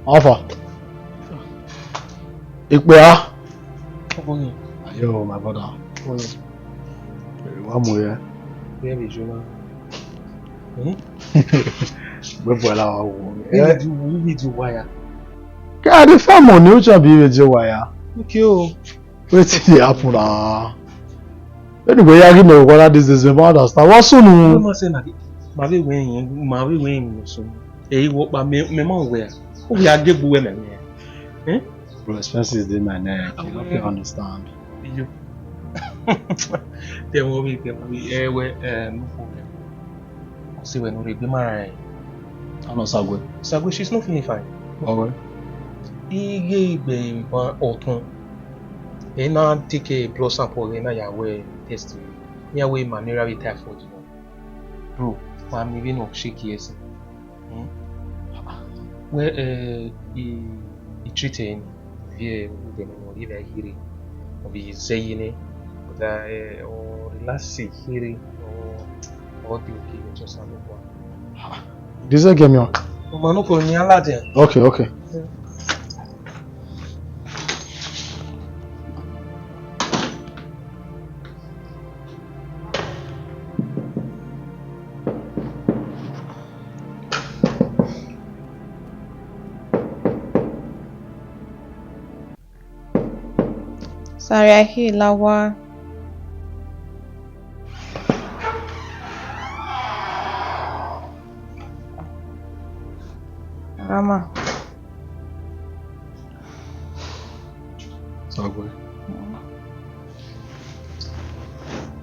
How far? Ikpe a? Ọkọ ni. Ayo, my brother. Ọkọ ni. Wa mu ye. Ye bi juma. Hmm? Gbe bu la wa wo. Ye bi ju, ye bi ju wa ya. Ka de fa mo ni ucha bi ve je wa ya. Okay o. Wetin dey happen na? Anyway, ya give me water these days, I understand. What soon? Ma say na, ma be when, ma be when so. Ẹ i wọ kpa, mẹ, mẹ ma wẹ. O ya gbe gbe wẹ mẹ. Eh? Bro, expenses dey my neck. You no fit understand. You. Tell me, tell me. Eh, well, eh, no problem. See, when we be married. Ano Sagwe. Sagwe, she's not feeling fine. Ọwẹ. Iye igbe iban ọtọn. Ẹ na take a blood sample, ẹ na ya wẹ test. Ya wẹ malaria with typhoid. Bro, ma mi vbene ọ shake ẹse. Hmm? Well, eh, I, I treat ẹre ni, viẹ, udẹ ne ọ rhie vbe kherhe, ọ vbe zẹ ye nẹ, but, eh, ọ relax kherhe, ọ, ọ dị okay, just a little. This is Gemion. Ọ ma nọ ko ni ala dẹ. Okay, okay. Sare a khin la owa. Rama.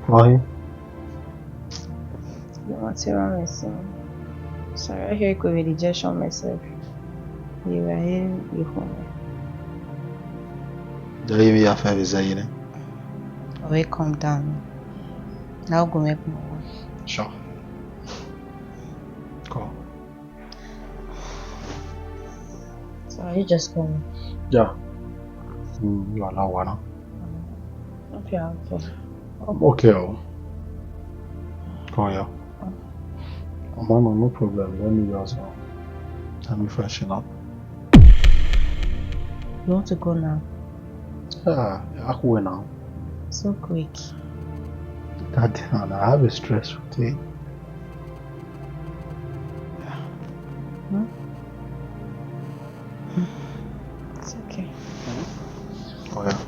Why? You want to run me so? Sorry, I hear you could rejection myself. You were here, you home. Don't even have to say it. Oh, calm down. Now go make more. Sure. Come. So are you just coming? Yeah. Mm, you are now one. Okay, okay. I'm okay. Oh. Come here. Oh, mama, no problem. Let me just uh, let me freshen up. You want to go now? Yeah, I can now. So quick. That and I have a stressful day. Hmm? It's okay. Oh, yeah.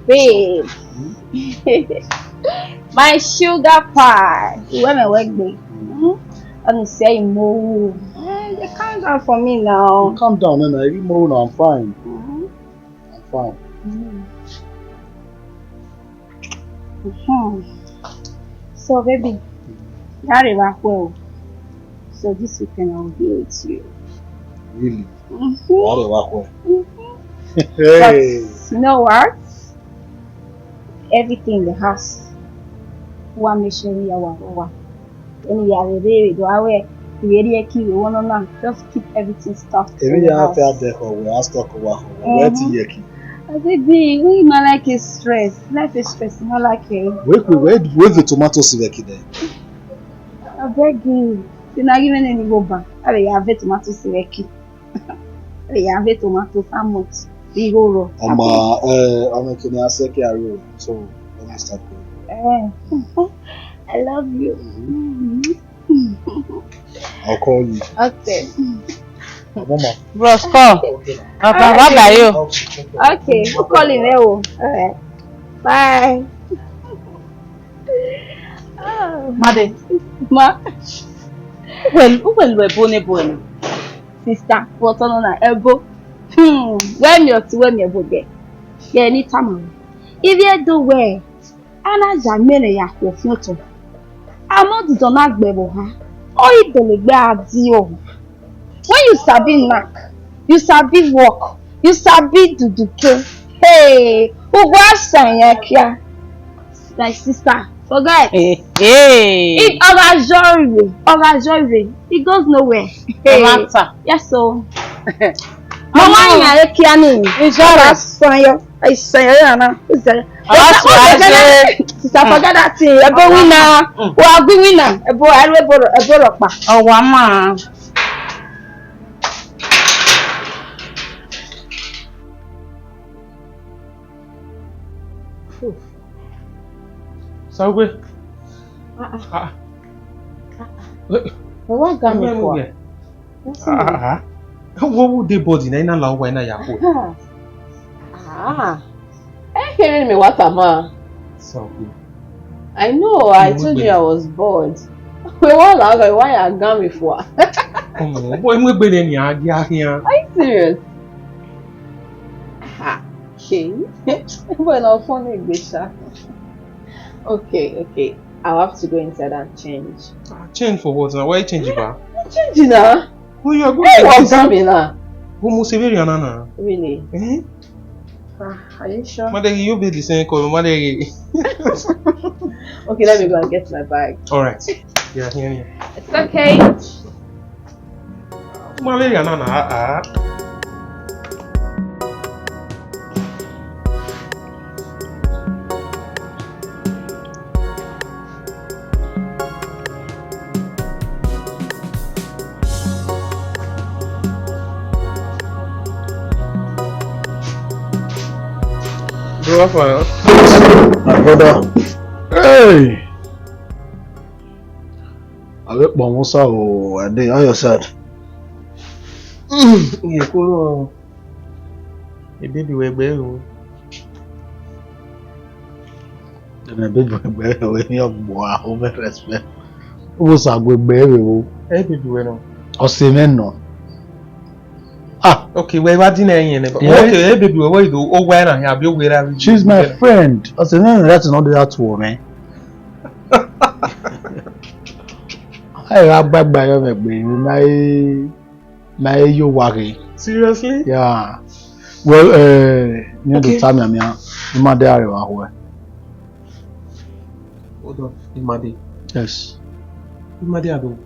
Babe. My sugar pie. Where my work be? Hmm? Let me say more. Eh, you calm down for me now. You calm down, Nana. You more now. I'm fine. Hmm? I'm fine. Hmm. So, baby, that is well. So this weekend I will be with you. Really? Mm-hmm. That is well. Mm-hmm. Hey. But you know what? Everything in the house. Wa make sure we are one. Any ya rere do awe, we ready to kill one another. Just keep everything stocked. Every year after death, we are stock over. Where to yeki? I say, be we man like is stress. Life is stress, not like it. Wait, wait, wait, wait the tomato siveki there. I beg you. You not giving any go back. I have a tomato siveki. I have a tomato sandwich. We go raw. I'm uh, uh, I'm a kidney aseke aro. So let me start going. Eh. I love you. Mm-hmm. I'll call you. Okay. Mama. Bros, come. Okay. Papa, bye bye you. Okay, okay. We'll call him. Eh, oh. All right. Bye. Made. Ma. Well, who will we bone boy? Sister, what on na ebo? Hmm. Where me oti, where me ebo there? Yeah, any time. If you do well, ana ya mene ya khuo fiotọ. Amọ didọ na gbe vbe oha, ọ i dọlegbe a di ohu. When you sabi knack, you sabi work, you sabi duduke. Hey, ugbo asan ya kia. My sister, forget. Hey, hey. If Oga Jore, Oga Jore, he goes nowhere. Hey. Yes, so. Mama, ya kia ni. Inshallah. Asan yo. Àìsàn yẹn yà náà. Ìsàn yẹn. Sister, forget that thing. Ebo winner. Wa gbi winner. Ebo, ebo, ebo rọkpa. Ọwa ma. Saugbe. Ah, ah. Ah. Ẹ wá ga mi fua. Ah, ah. Wo wo dey body na, ina la uwa ina ya ko. Ah. Ah. Eh, hearing me what am I? Saugbe. I know, I told you I was bored. We wa la ga, why you ga mi fua? Ọmọ, boy, mo gbe ni a gi a khian. Are you serious? Ha, okay. Boy, na funny gbe sha. Okay, okay. I'll have to go inside and change. Ah, change for what now? Why you changing, ba? Change now. Who you are going Hey, to what's this? Coming now? Who must be Rihanna now? Really? Eh? Ah, are you sure? Madegi, you be the same color, Madegi. Okay, let me go and get my bag. All right. Yeah, here, here. It's okay. Madegi, Rihanna, ah, ah. Bro, how far? My brother. Hey! A vbe kpọnmwẹ Osa o, Ade, how your side? Iye koro, ebebi wẹ gbe o. Then ebebi wẹ gbe o, emwi ọgbọ a, over respect. Osa gbe gbe vbe o. Ebebi wẹ nọ. Ọse mwẹ nọ. Ah. Okay, wẹ wa di na yẹn nẹ. Yeah. Okay, ebebi wẹ, wẹ do, o wa na ya bi o wẹ ra. She's my friend. Ọse mwẹ nọ, that is not that to me. Ẹ gha gbagba yọ mwẹ gbe, ma e, ma e yo wa ghe. Seriously? Yeah. Well, eh, ne do Okay. ta mian mian, I ma de arẹvba khuẹ. Hold on, Imade. Yes. Imade Ado.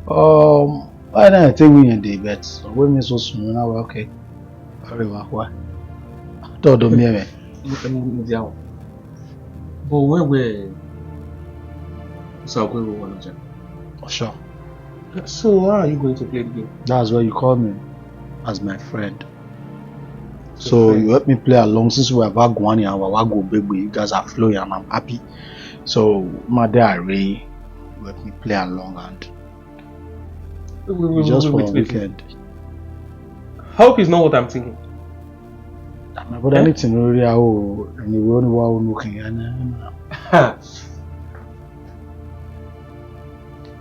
Um, I don't think we in the bet. So we miss us soon. Now, okay. Arẹvba khuẹ. Todo miẹn mwẹ. Mu dia o. But when we Osa gbe vbe owa nọ. Sure. So how are you going to play the game? That's why you call me as my friend. So you help me play along since we have Aguani and we have Obegbe. You guys are flowing and I'm happy. So, Made Are, you help me play along and Wait, wait, wait, just wait, for wait, a wait, wait. Weekend. Hope is not what I'm thinking. My brother, eh? Anything really, oh, and you only want to look in.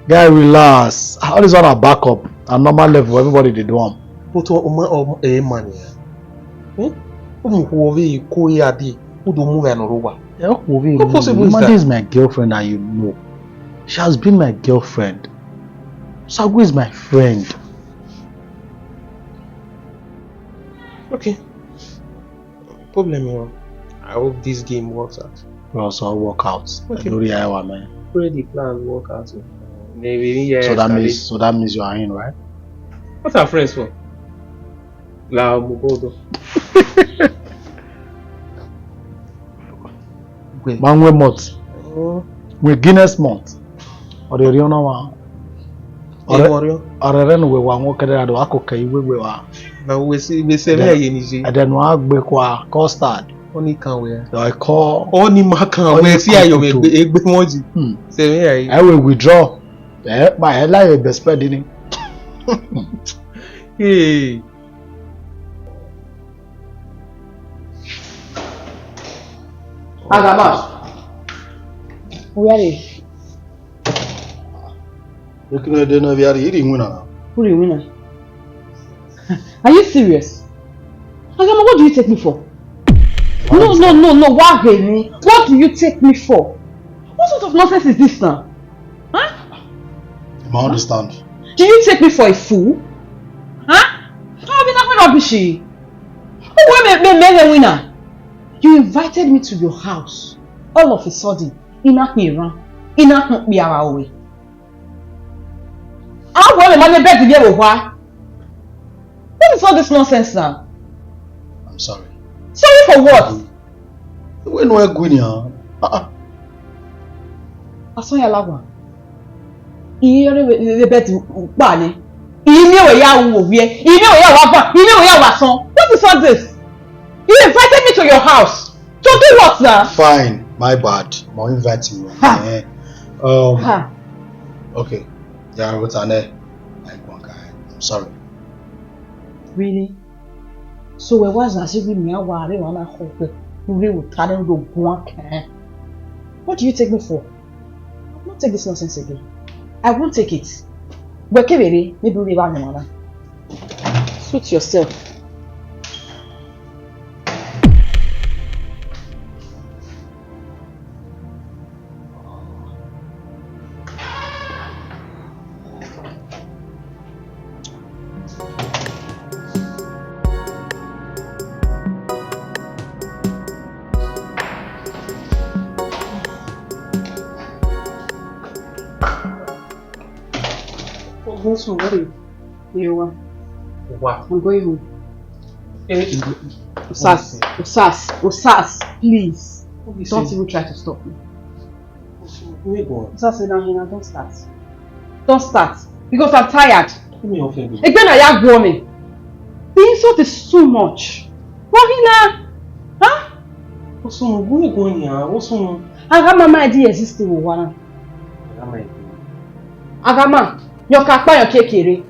Guy, relax. All this on a backup, a normal level, everybody dey do am. But o, o ma, o, eh, man, yeah. Hmm? O mu khuo vbe ko ya di, o do mu gha nọ ro wa. Yeah, o khuo vbe. Not possible is that. This is my girlfriend and you know. She has been my girlfriend. Sagu is my friend. Okay. Problem, you know, I hope this game works out. Bro, so work out. Okay. Lori Iowa, man. Pray the plans work out. Maybe, yeah, so that means, so that means you are in, right? What are friends for? La Mugodo. Wait. Man, we month. Oh. We Guinness month. Or the Riona one. Ọrẹ, ọrẹ rẹ ne uwẹ wa wọn kẹdẹ ra do wa koko iwe we wa. Na we si, we se me ye ni je. Ẹdẹ nu a gbe kua custard. Oni kan we. Ọ kọ. Oni ma kan we si ayo we egbe wọn ji. Hmm. Se me ye. I will withdraw. Eh, my headline is best friend ni. Hey. Agaba. Where is? Ekene de na viari iri winna na. Who the winner? Are you serious? Agama, what do you take me for? No, no, no, no, what really? What do you take me for? What sort of nonsense is this now? Huh? I don't understand. Do you take me for a fool? Huh? How have you not rubbish? Who me, me, me, me winner? You invited me to your house. All of a sudden, ina khin ran, ina khin kpiara oe. How will the money bed to be a What is all this nonsense now? I'm sorry. Sorry for what? Wẹ ne ọ gu nian. Ah, ah. Asọn ya lagua. Iye rẹ vbe, vbe bed kpa nẹ. Iye miẹn wẹ ya ru ovbiẹ. Iye miẹn wẹ ya wa gba. Iye miẹn wẹ ya wa sọn. What is all this? You invited me to your house. To do what now? Fine, my bad. Mo invite you. Ha. Eh, um, Ha. Okay. Ya, what's her name? I'm sorry. Really? So we was as if we are worried on a hope. We would tell them to go on. What do you take me for? I won't take this nonsense again. I won't take it. Wekebere, maybe we have another. Suit yourself. Ogunsu, what are you? You are. Wow. I'm going home. Eh, Osas, Osas, Osas, please. Don't even try to stop me. Osas, now, now, don't start. Don't start. Because I'm tired. Give me your finger. Egbe na ya gwo me. The insult is too much. Wahina. Huh? Osun, gu ego yan, osun. Aghama ma di exist vbe owa na. Aghama ego. Aghama, yọ ka kpa yọ kekere.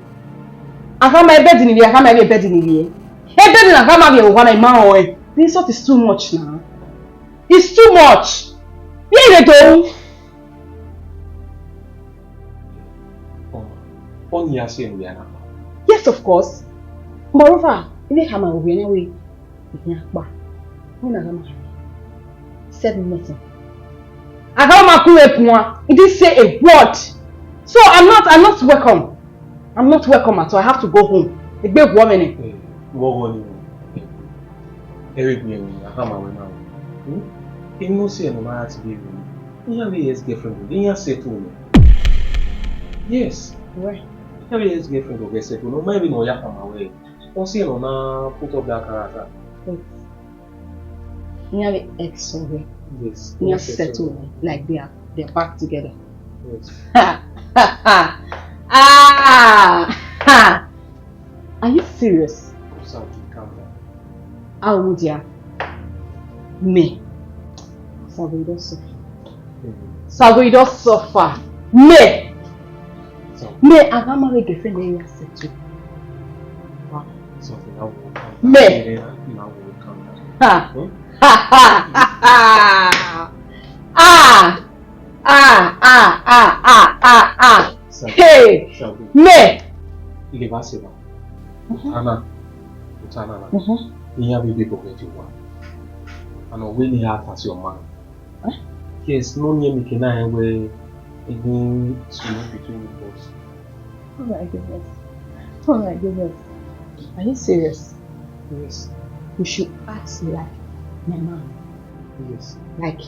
Aghama ebedi ni vbe, aghama ebe ebedi ni vbe. Ebedi na aghama vbe owa na ima ọe. This sort is too much now. It's too much. Ye ire do. Ọni ya si enu ya na. Yes, of course. Moreover, even aghama vbe owa na we. Ihian kpa. When Aghama said nothing. Aghama ku e puan. He didn't say a word. So I'm not, I'm not welcome. I'm not welcome at all. I have to go home. Egbe guọ mwẹ nẹ. Vbọghọ ni, ẹ vbe gbe ẹmwẹ Aghama wẹ na. Hmm? Emwi ne ọ si ẹre ne ọ ma ya ti vbe ru. Iran vbe ex girlfriend, iran settle nẹ. Yes. Wẹ? Iran vbe ex girlfriend ọ ghẹ settle nẹ. Ọ ma emwi ne ọ ya khama wẹ. Ọ si ẹre ne ọ na put up that character. Wait. Iran vbe ex ọghẹ. Yes. Iran settle like they are, they are back together. Yes. Ha, ha, ha. Ah! Ha! Are you serious? Sir, calm down. How would ya? Me. Sago, you don suffer. Mm. Sago, you don suffer. Me. Sir. Me, Aghama girlfriend, they are settled. Wow. Sir, now calm down. Me. Now calm down. Ha. Hmm? Ha, ha, ha, ha. Ah! Ah, ah, ah, ah, ah, ah. Sir. Hey! Sir. Me. Leave us alone. Utana, utana na. Mm-hmm. Iran vbe ebe bọghọ ẹdẹ owa. And ọ wẹ ne I act as your man. Eh? Yes, no near me can I where anything small between us. Oh my goodness. Oh my goodness. Are you serious? Yes. You should act like my man. Yes. Like,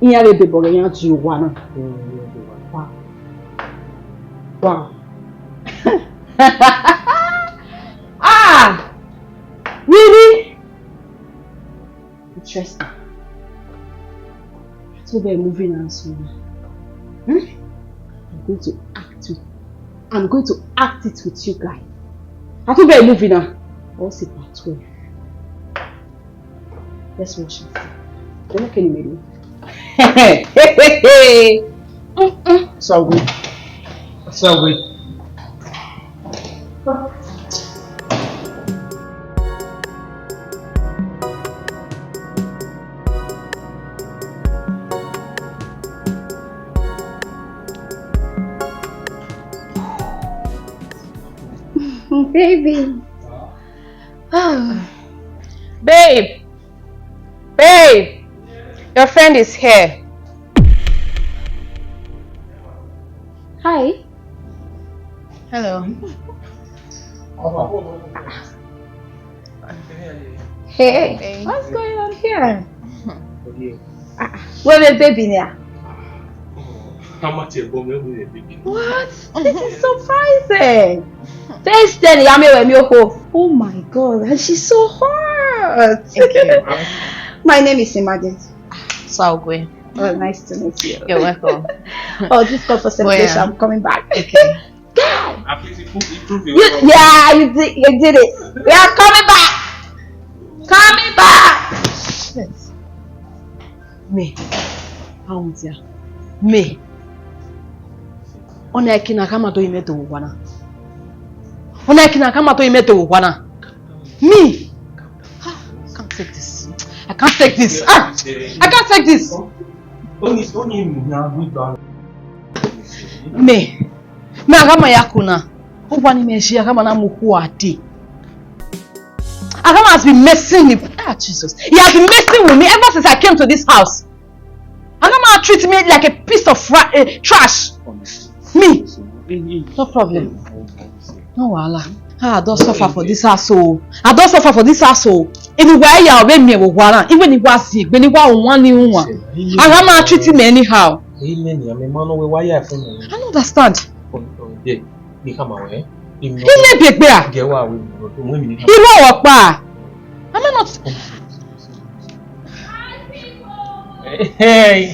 iran vbe ebe bọghọ iran di owa na. Mm, iran di owa. Wow. Wow. Ah! Really? Interesting. I thought they're moving on soon. Hmm? I'm going to act with, I'm going to act it with you guys. I thought they're moving on. What's it, part twelve? Let's watch it. Don't look any middle. Mm-mm. So good. So good. Baby. Ah. Babe. Babe. Your friend is here. Hi. Hello. Hey, hey, what's going on here? Ah, where the baby now? How much you bum with the baby? What? This is surprising. Taste any yummy with me. Oh my God, and she's so hot. Thank you. My name is Imagine. Saugwe. Oh, nice to meet you. You're welcome. Oh, this call for celebration. I'm coming back. Okay. God! At least you prove, you prove you, yeah, you did, you did it. We are coming back. Coming back. Shit. Me. How is ya? Me. Ona ekina kama do ime do wana. Ona ekina kama do ime do wana. Me. Ah, I can't take this. I can't take this. Ah, I can't take this. Me. Me, Aghama ya kuna. Uwa ni me ji Aghama na mu khu ade. Aghama has been messing with, ah, Jesus. He has been messing with me ever since I came to this house. Aghama treat me like a piece of fra- uh, trash. Me. No problem. No wahala. Ah, I don suffer for this house o. I don suffer for this house o. If you were here, we me wo wahala. Even if was sick, when you were one new one. Aghama treat me anyhow. Amen. I'm a man we why you feel me. I don't understand. He may be a bear. Get what we know. He know what pa. Am I not? Hey.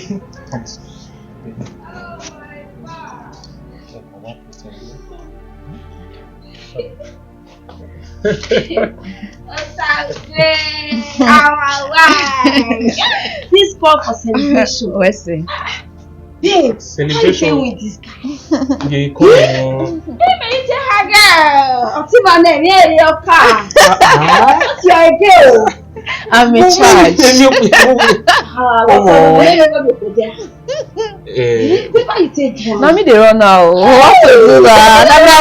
Osa, Hey, our wife. This call for celebration. What's it? Babe, how you take with this guy? They call me. Hey, man, you take her girl. Auntie, my name, yeah, your car. What's your girl? I'm in charge. Ah, what's your name? Eh. Why you take her? Na me dey run now. What to do that? Na my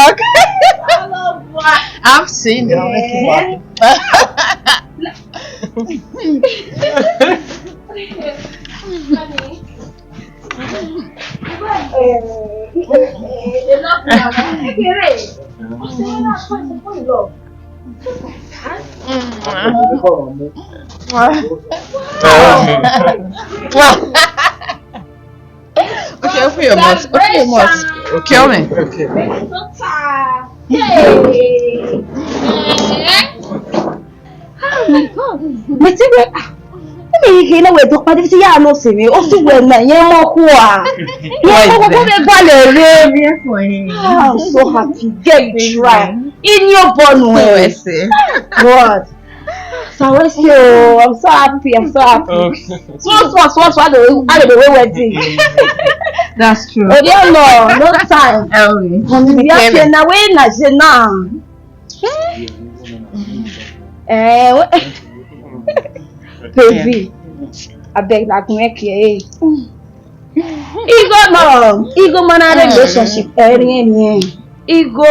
work. I've seen it. Honey. Okay, open your mouth. Open your mouth. Kill me. Okay. Hey. Oh my God. Mẹ ti wẹ, ah, me he na wẹ do pa de ti ya no se mi. O si wẹ na ye mo khu a. Ye mo khu me gba le re mi for him. Ah, I'm so happy. Get try. In your bonu. What? So I say, oh, I'm so happy. I'm so happy. Okay. Small, small, small, small. I don't, I don't know where wedding. That's true. Oh, yeah, no, no time. Oh, yeah. Come here. Now we na je na. Eh, baby, abeg, like, make it. Ego no, ego man, a relationship, eh, eh, eh. Ego,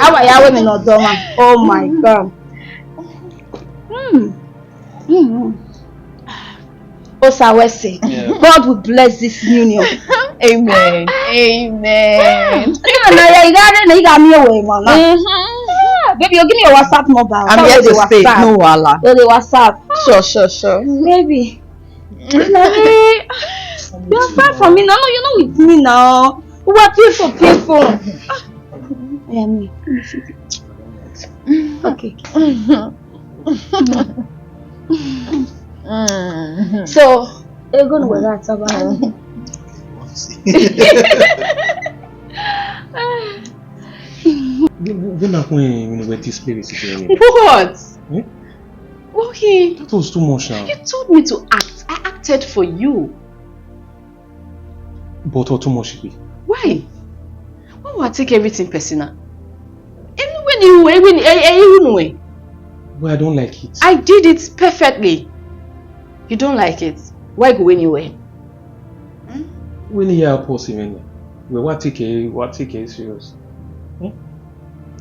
how are you, women, no, doma? Oh my God. Hmm. Hmm. Osa Wese. Yeah. God will bless this union. Amen. Amen. Ah, na ya, you got it, you got me away, mama. Mm-hmm. Ah, baby, you give me your WhatsApp number. I'm here to stay. No wahala. Oh, the WhatsApp. Sure, sure, sure. Baby. Larry, you're far from me now. No, you're not with me now. We were people, people. Ah, yeah, me. Okay. Mm. So, ego nu wẹ gha taba. Ghe na khuẹn emwi ne uwẹ display vbe sisi ẹre. What? Eh? Okay. That was too much now. You told me to act. I acted for you. But ọ too much be. Why? Why would I take everything personal? Even when you, even, eh, eh, even when. Well, I don't like it. I did it perfectly. You don't like it. Why go anywhere? Hmm? When you are possible, we wa take it, wa take it serious. Hmm?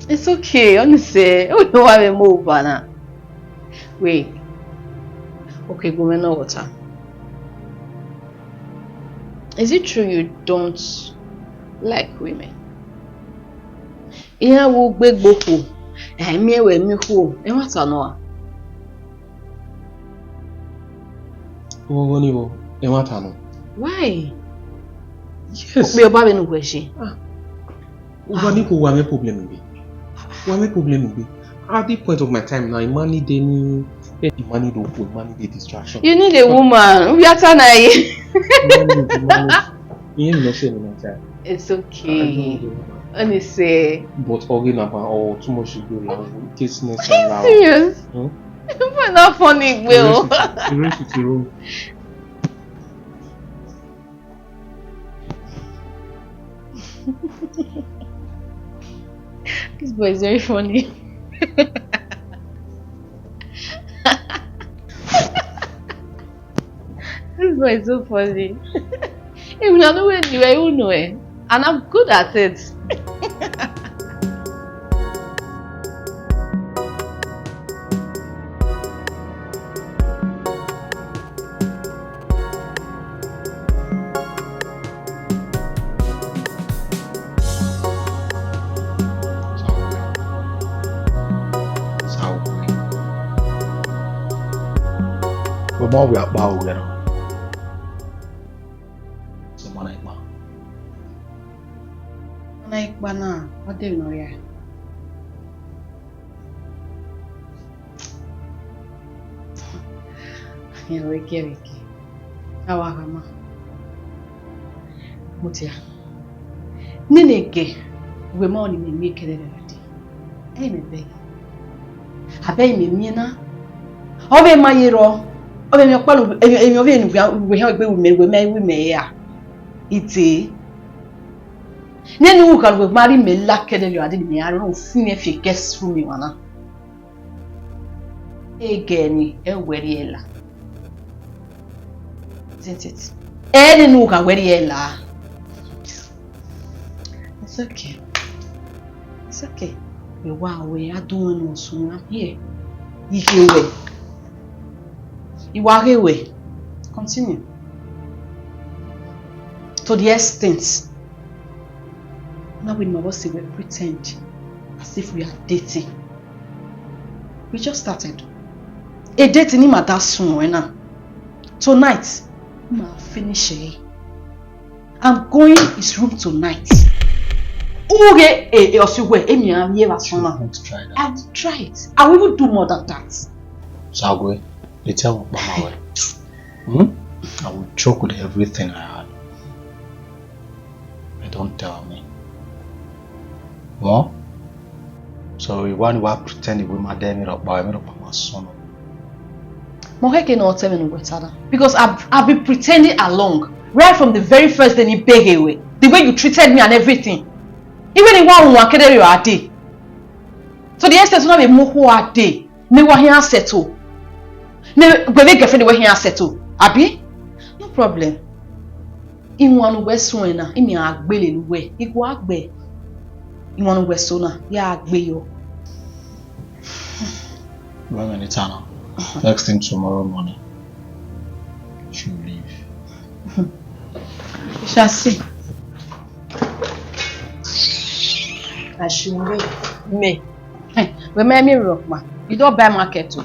It's okay, honestly. We don't have a move, Bana. Wait. Okay, go me no water. Is it true you don't like women? Iran wo gbegbe okhuo, ẹ miẹn wẹ miẹn okhuo, ẹmwata nọ a? Ọghọghọ ni vbo, ẹmwata nọ. Why? Yes. Okpia ọba vbene uwẹ ye. Ah. Uwa ni ko wa mwẹ problem be. Wa mwẹ problem be. At the point of my time now, I ma need any, I ma need okhuo, I ma need a distraction. You need a woman. We are tonight. I ma need, I ma need. Iye mi no se ni my time. It's okay. Honestly. But oge na ba, oh, too much go now. Case next time now. Are you serious? Hmm? But not funny, Will. Eré sì ti rú. This boy is very funny. This boy is so funny. Even I know when you were, you know, eh? And I'm good at it. Ọmọ wẹ akpa owẹ na. Sẹ ọmọ na ikpa. Ọmọ na ikpa na, ọ de emwi ne ọ rhia. Rẹn wẹ gie vbe gie, a wa gha ma. Mudia, nene ẹgẹ wẹ ma ọnii mẹ miẹn kẹrẹrẹ ra dee, ẹ i mẹ bẹghe. Abẹ imẹ miẹn na. Ọ vbe ma ye rrọọ, ọ vbe miẹn ọkpa ne emwi ọvbehe ne uwẹ họn egbe ru mẹ, wẹ mẹ ru mẹ ra? Ite. Nene ugha ne uwẹ ma rhie mẹ la kẹdẹ rriọ a dede mẹ ra rhie unu fi mwẹ fi guest room emwa na. Egẹ ni, ẹ wẹ rhie la. Isn't it? Ẹ nene ugha wẹ rhie la. It's okay. It's okay. Wẹ wa wẹ a dun ẹnu ọsun na. Here. Ighe wẹ. Iwa ghe wẹ. Continue. To the extent. Now we must say we pretend as if we are dating. We just started. A date ni ma da sun ẹre na. Tonight, ma finish ẹre. I'm going his room tonight. Ughe e e ọsi wẹ, emi a ye va sun na. Don't try that. I will try it. I will even do more than that. Sagwe, they tell me about my way. Hmm? I will joke with everything I had. But don't tell me. What? So you want to pretend we ma de mi rọkpa, mi rọkpa ma sun. Mo khẹke ne ọ tẹ mwẹ ne uwẹ ta na. Because I've, I've been pretending along. Right from the very first day ni beghe wẹ. The way you treated me and everything. Even if one one kede you are day. To the extent una be mu khua day. Ne wa hian settle. Ne wẹ vbe girlfriend wẹ hian settle. Abi? No problem. Iwan ne uwẹ suẹn na, imi a gbe lele uwẹ, I gua gbe. Iwan ne uwẹ so na, ya gbe yọ. Wẹ mwẹ ne I ta na. First thing tomorrow morning, you leave. We shall see. I should leave. Me. Wẹ ma miẹn rhọkpa. You don buy market o.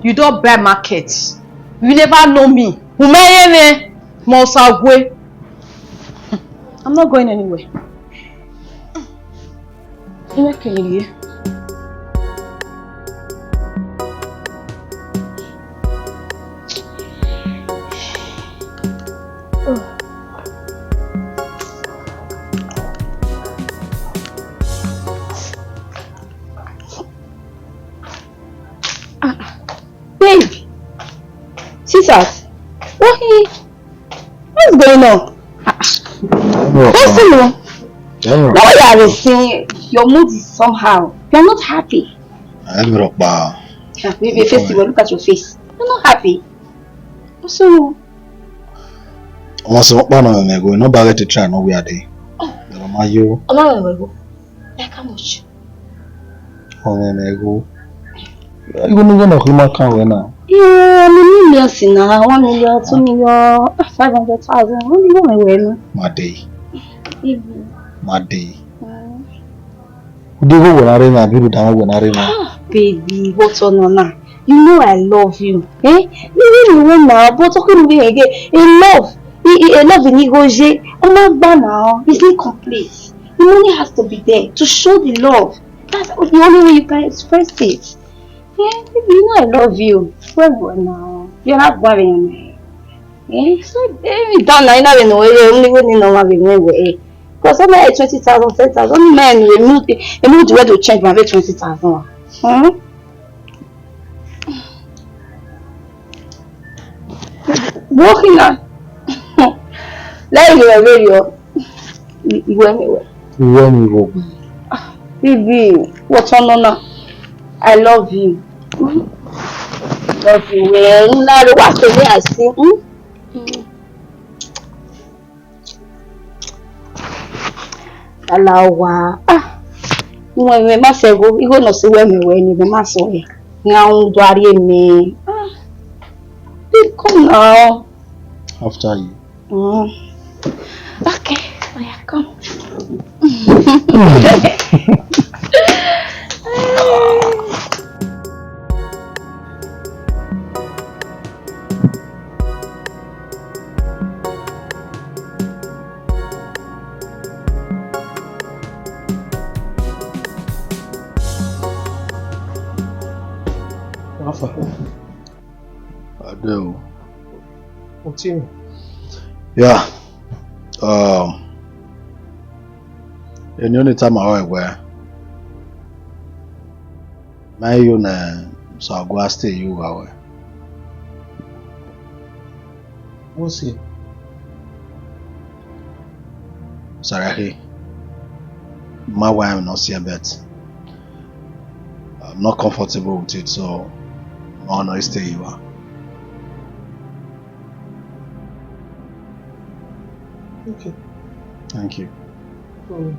You don buy market. You never know me. Umẹ ye mwẹ. Mọ Sagwe. I'm not going anywhere. Ẹ kẹre ye. Ah, babe, sisters, what he, what's going on? Ah, ah. What's going on? Now you are seeing your mood is somehow. You're not happy. I'm not. Ah, baby, first of all, look at your face. You're not happy. What's wrong? Ọmọ sẹ ọkpa nọ mẹ go, no bag to try no where dey. Oh. Ọmọ yo. Ọmọ mẹ go. Like how much? Ọmọ mẹ go. Igo ni go no khi ma kan wẹ na. Yeah, mi ni million si na, one million, two million, ah, five hundred thousand. Wọ́n ní wọ́n wẹ̀ ni. Ma dey. Ibi. Ma dey. Mm. Ude igho wẹ na rre na, bi rhunmwuda mwẹ wẹ na rre na. Ah, baby, what on na? You know I love you. Eh? You really know now, but talking to me again. A love, a, a, a love in igho ye. Oh my God now, it's incomplete. The money has to be there to show the love. That's the only way you can express it. Eh, baby, you know I love you. Well, well now. You're not worrying me. Eh, so, eh, mi dan na, ina vbe ne uwẹ rre, uni wẹ ne nọ ma vbe mwẹ wẹ, eh. Because ọmọ ẹ twenty thousand, ten thousand, ọni ma ẹ ne emu, emu di wẹ do change ma vbe twenty thousand. Hmm? Bro, kina. Lẹ́yìn rẹ̀, rẹ̀ yọ. Ìwé mi wẹ̀. Ìwé mi wọ̀. Ah, baby, what's on now? I love you. Hmm? Love you, well. Ńlá ló wà tó ní àìsí. Hmm? Hmm. Ala wa. Ah. Mo, mo ma sẹ go, igho nọ si wẹ mẹ wẹ ni, mo ma sọ ya. Nga un do ari mi. Ah. Babe, come now. After you. Mm. Okay, oya, come. How far? Adeo. Continue. Yeah. Um, eni ọni tama ruẹ wẹẹ, Ma yo ne Sagu a stay ye uwu ruẹ. What's it? Sarahi, ma wa emwi ne ọ siẹn, but I'm not comfortable with it, so ma no stay ye uwu. Okay. Thank you. Mm.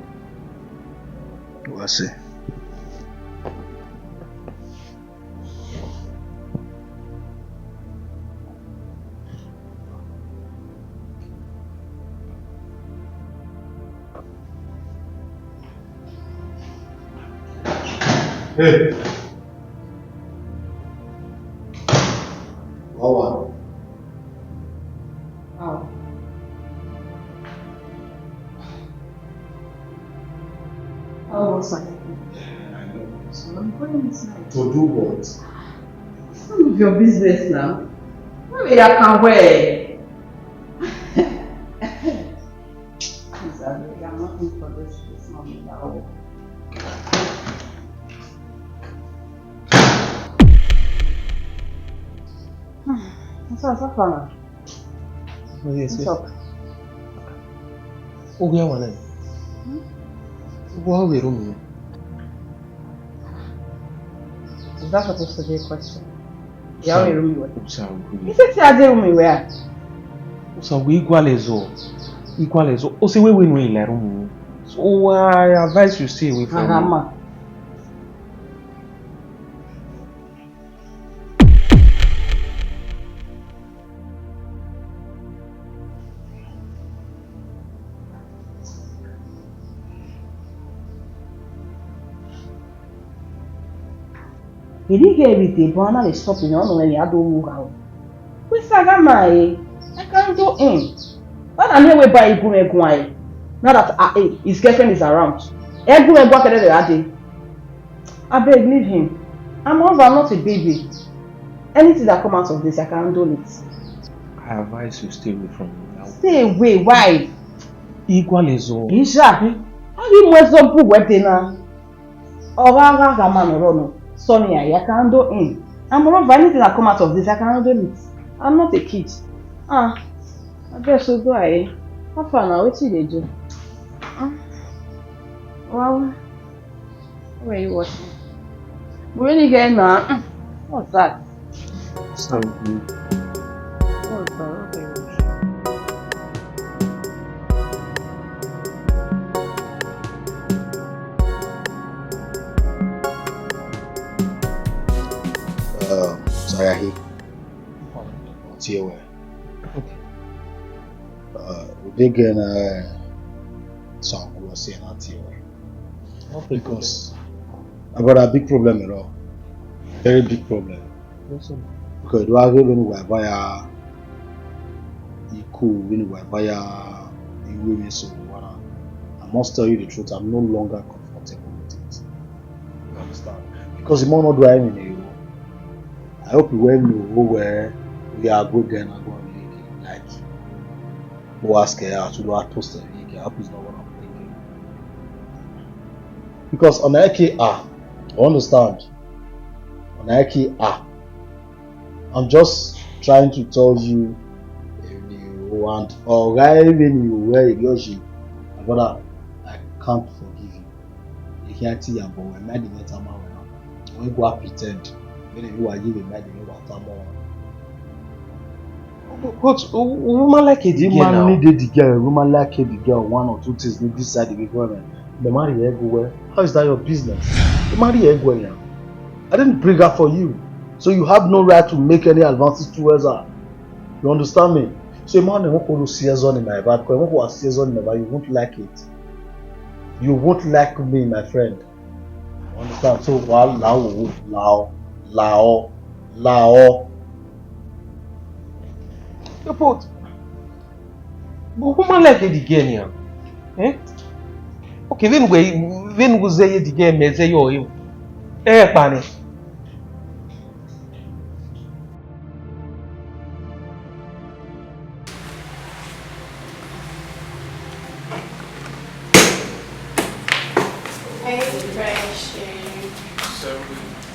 Wa see. Hey. Wawa. How? How was I? I know. So I'm going inside. To do what? It's none of your business now. Where we are can wear. Please, Abeg, I'm not in for this this morning at all. What's up, what's up, Fana? Oh, yes, yes. What's up? Oghian wa nẹ. Hmm? Wa vbe ru mi. Is that supposed to be a question? Ya vbe ru mi wẹ? Usa, usa, usa. Ise ti a de ru mi wẹ a? Usa, wẹ igualezọ, igualezọ. O se wẹ wẹ ne u la erhunmwu. So I advise you stay away from me. Aha, ma. Eni ghe vbe deba na le stop ne ọ nọ mwẹ ya do ru gha o. Wẹ sa gha ma ẹre, I can do him. Why na miẹn wẹ ba i gu mwẹ guan ẹre? Now that, ah, eh, his girlfriend is around. Ẹ gu mwẹ guan kẹdẹ vbe gha dee. Abeg, leave him. And moreover, I'm not a baby. Anything that come out of this, I can handle it. I advise you stay away from him now. Stay away, why? Igualezọ. Isha, a ghi mu ẹzọ bu wẹ dee na. Ọ gha gha gha ma nọ rọ nọ, sọ ne iran ya, I can handle him. And moreover, anything that come out of this, I can handle it. I'm not a kid. Ah, I guess so do I. How far now? Wetin you dey do? Ah, wow. What are you watching? Mo really get now. Mm, what's that? Sorry. What's that? What are you watching? Um, sorry, I hate. What's your way? Okay. Uh, we did get, uh, some, we were saying that here. Because I got a big problem at all. Very big problem. Yes, sir. Because do I really know why I cool, you know, why I so what I must tell you the truth, I'm no longer comfortable with it. You understand? Because the more not do I mean, I hope you well know where we are going and going like. Who ask her out, who ask post her, I hope it's not what I'm thinking. Because on the K R, I understand. On the K R, I'm just trying to tell you, eh, and or even you where you, my brother, I can't forgive you. You can't see your boy, my the matter, my we go and pretend. When you are giving my the matter more. But, but, uh, woman like the girl now. Woman need the girl. Woman like the girl. One or two things need this side of the government. The marry everywhere. How is that your business? The marry everywhere. I didn't bring her for you, so you have no right to make any advances towards her. You understand me? So, man, I won't call you serious on in my bad. I won't call serious on in my bad. You won't like it. You won't like me, my friend. Understand? So, wa la o, la o, la o, la o. But, but woman like the girl here, eh? Okay, vbene wẹ, vbene wẹ zẹ ye the girl mẹ zẹ ye ọre o. Ẹ kpa nẹ. Hey, Friendship. Sorry.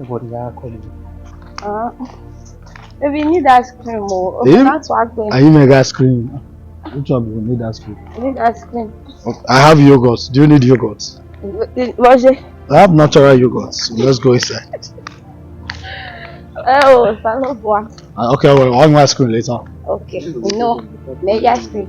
Everybody ya call you. Ah, baby, you need ice cream, oh. Okay, eh? That's what I'm going. Are you mega ice cream? Which one do you need ice cream? I need ice cream. Okay, I have yogurt. Do you need yogurt? Roger. I have natural yogurt. So let's go inside. Oh, Salobua. Uh, okay, well, I'll ice cream later. Okay, no, mega ice cream.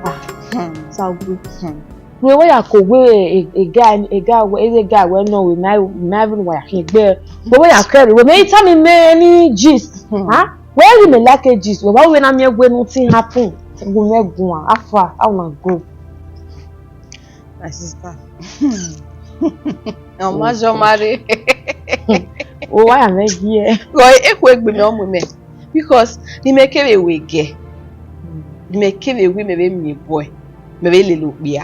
Ah, hmm, so good. Hmm. Wẹ wẹ ya ko wẹ e, e guy, e guy wẹ, e guy wẹ nọ wẹ, ma, ma even wa ya khian egbe. Wẹ wẹ ya kẹre, wẹ mẹ tell me many gist. Hmm. Huh? Wẹ ghi mẹ like gist, wẹ wa wẹ na miẹn wẹ nothing happen. Gu mẹ guan, how far, how una go? My sister. Ọ ma zọ ma re. O wa ya mẹ gie. Gọ, ekhue egbe mẹ ọ mu mẹ. Because ni mẹ kevbe wẹ gẹ, ni mẹ kevbe wẹ mẹ vbe miẹn boy, mẹ vbe lele okpia,